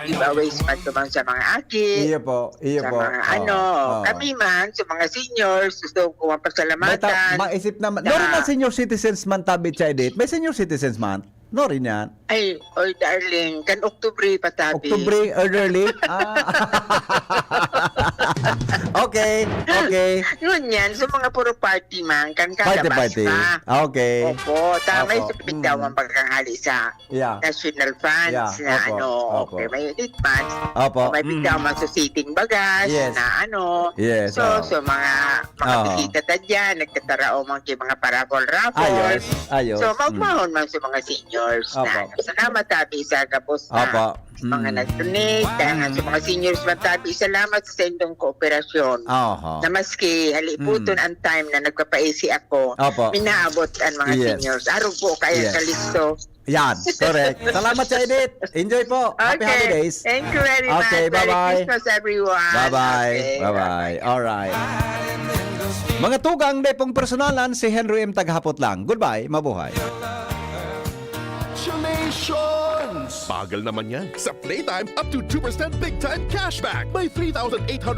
giveaways man tumang sa mga aki. Iyo po, iyo Sa po. mga Oo, ano, oo. kami man, sa mga seniors, gusto ko May ta-, mapasalamatan. maisip naman. Na Nori na senior citizens man tabi, Cha Edith. May senior citizens man. Nori niyan. Ay, oy, darling, kan Oktubre pa tabi. Oktubre, elderly? Ah. Okay, okay. Ngunyan, sa mga puro party man, kan Party, kalabas party. pa. Okay. Opo, tama Opo. yung sa pigdawan Mm. pagkanghali sa Yeah. national funds Yeah. na Opo. ano, Opo. okay, may elite funds. Opo. May Mm. pigdawan sa sitting bagas Yes. na ano. Yes, So, oo. so mga, mga Oo. bisita ta dyan, nagtataraong mga, mga paraffle raffle. Ayos, ayos. So, Mm. magmahon man sa mga seniors na Opo. ano. Salamat, tabi, sa gabos na Opo. mga Mm. nag-donate. Kaya nga Mm. sa mga seniors man, tabi, salamat sa indong kooperasyon. Oho. Na maski haliputon Mm. ang time na nagpapaisi ako, Opo. minaabot ang mga Yes. seniors. Araw po kaya Yes. kalisto. Yan, correct. Salamat, Cha Edith. Enjoy po. Happy Okay. holidays. Thank you very Okay, much. Merry bye-bye. Christmas, everyone. Bye-bye. Okay, Bye-bye. bye-bye. All right. Mga tugang, dai pong personalan, si Henry M. Tagahapot lang. Goodbye. Mabuhay. Congratulations! Bagal naman yan. Sa Playtime, up to two percent big time cashback. May three thousand eight hundred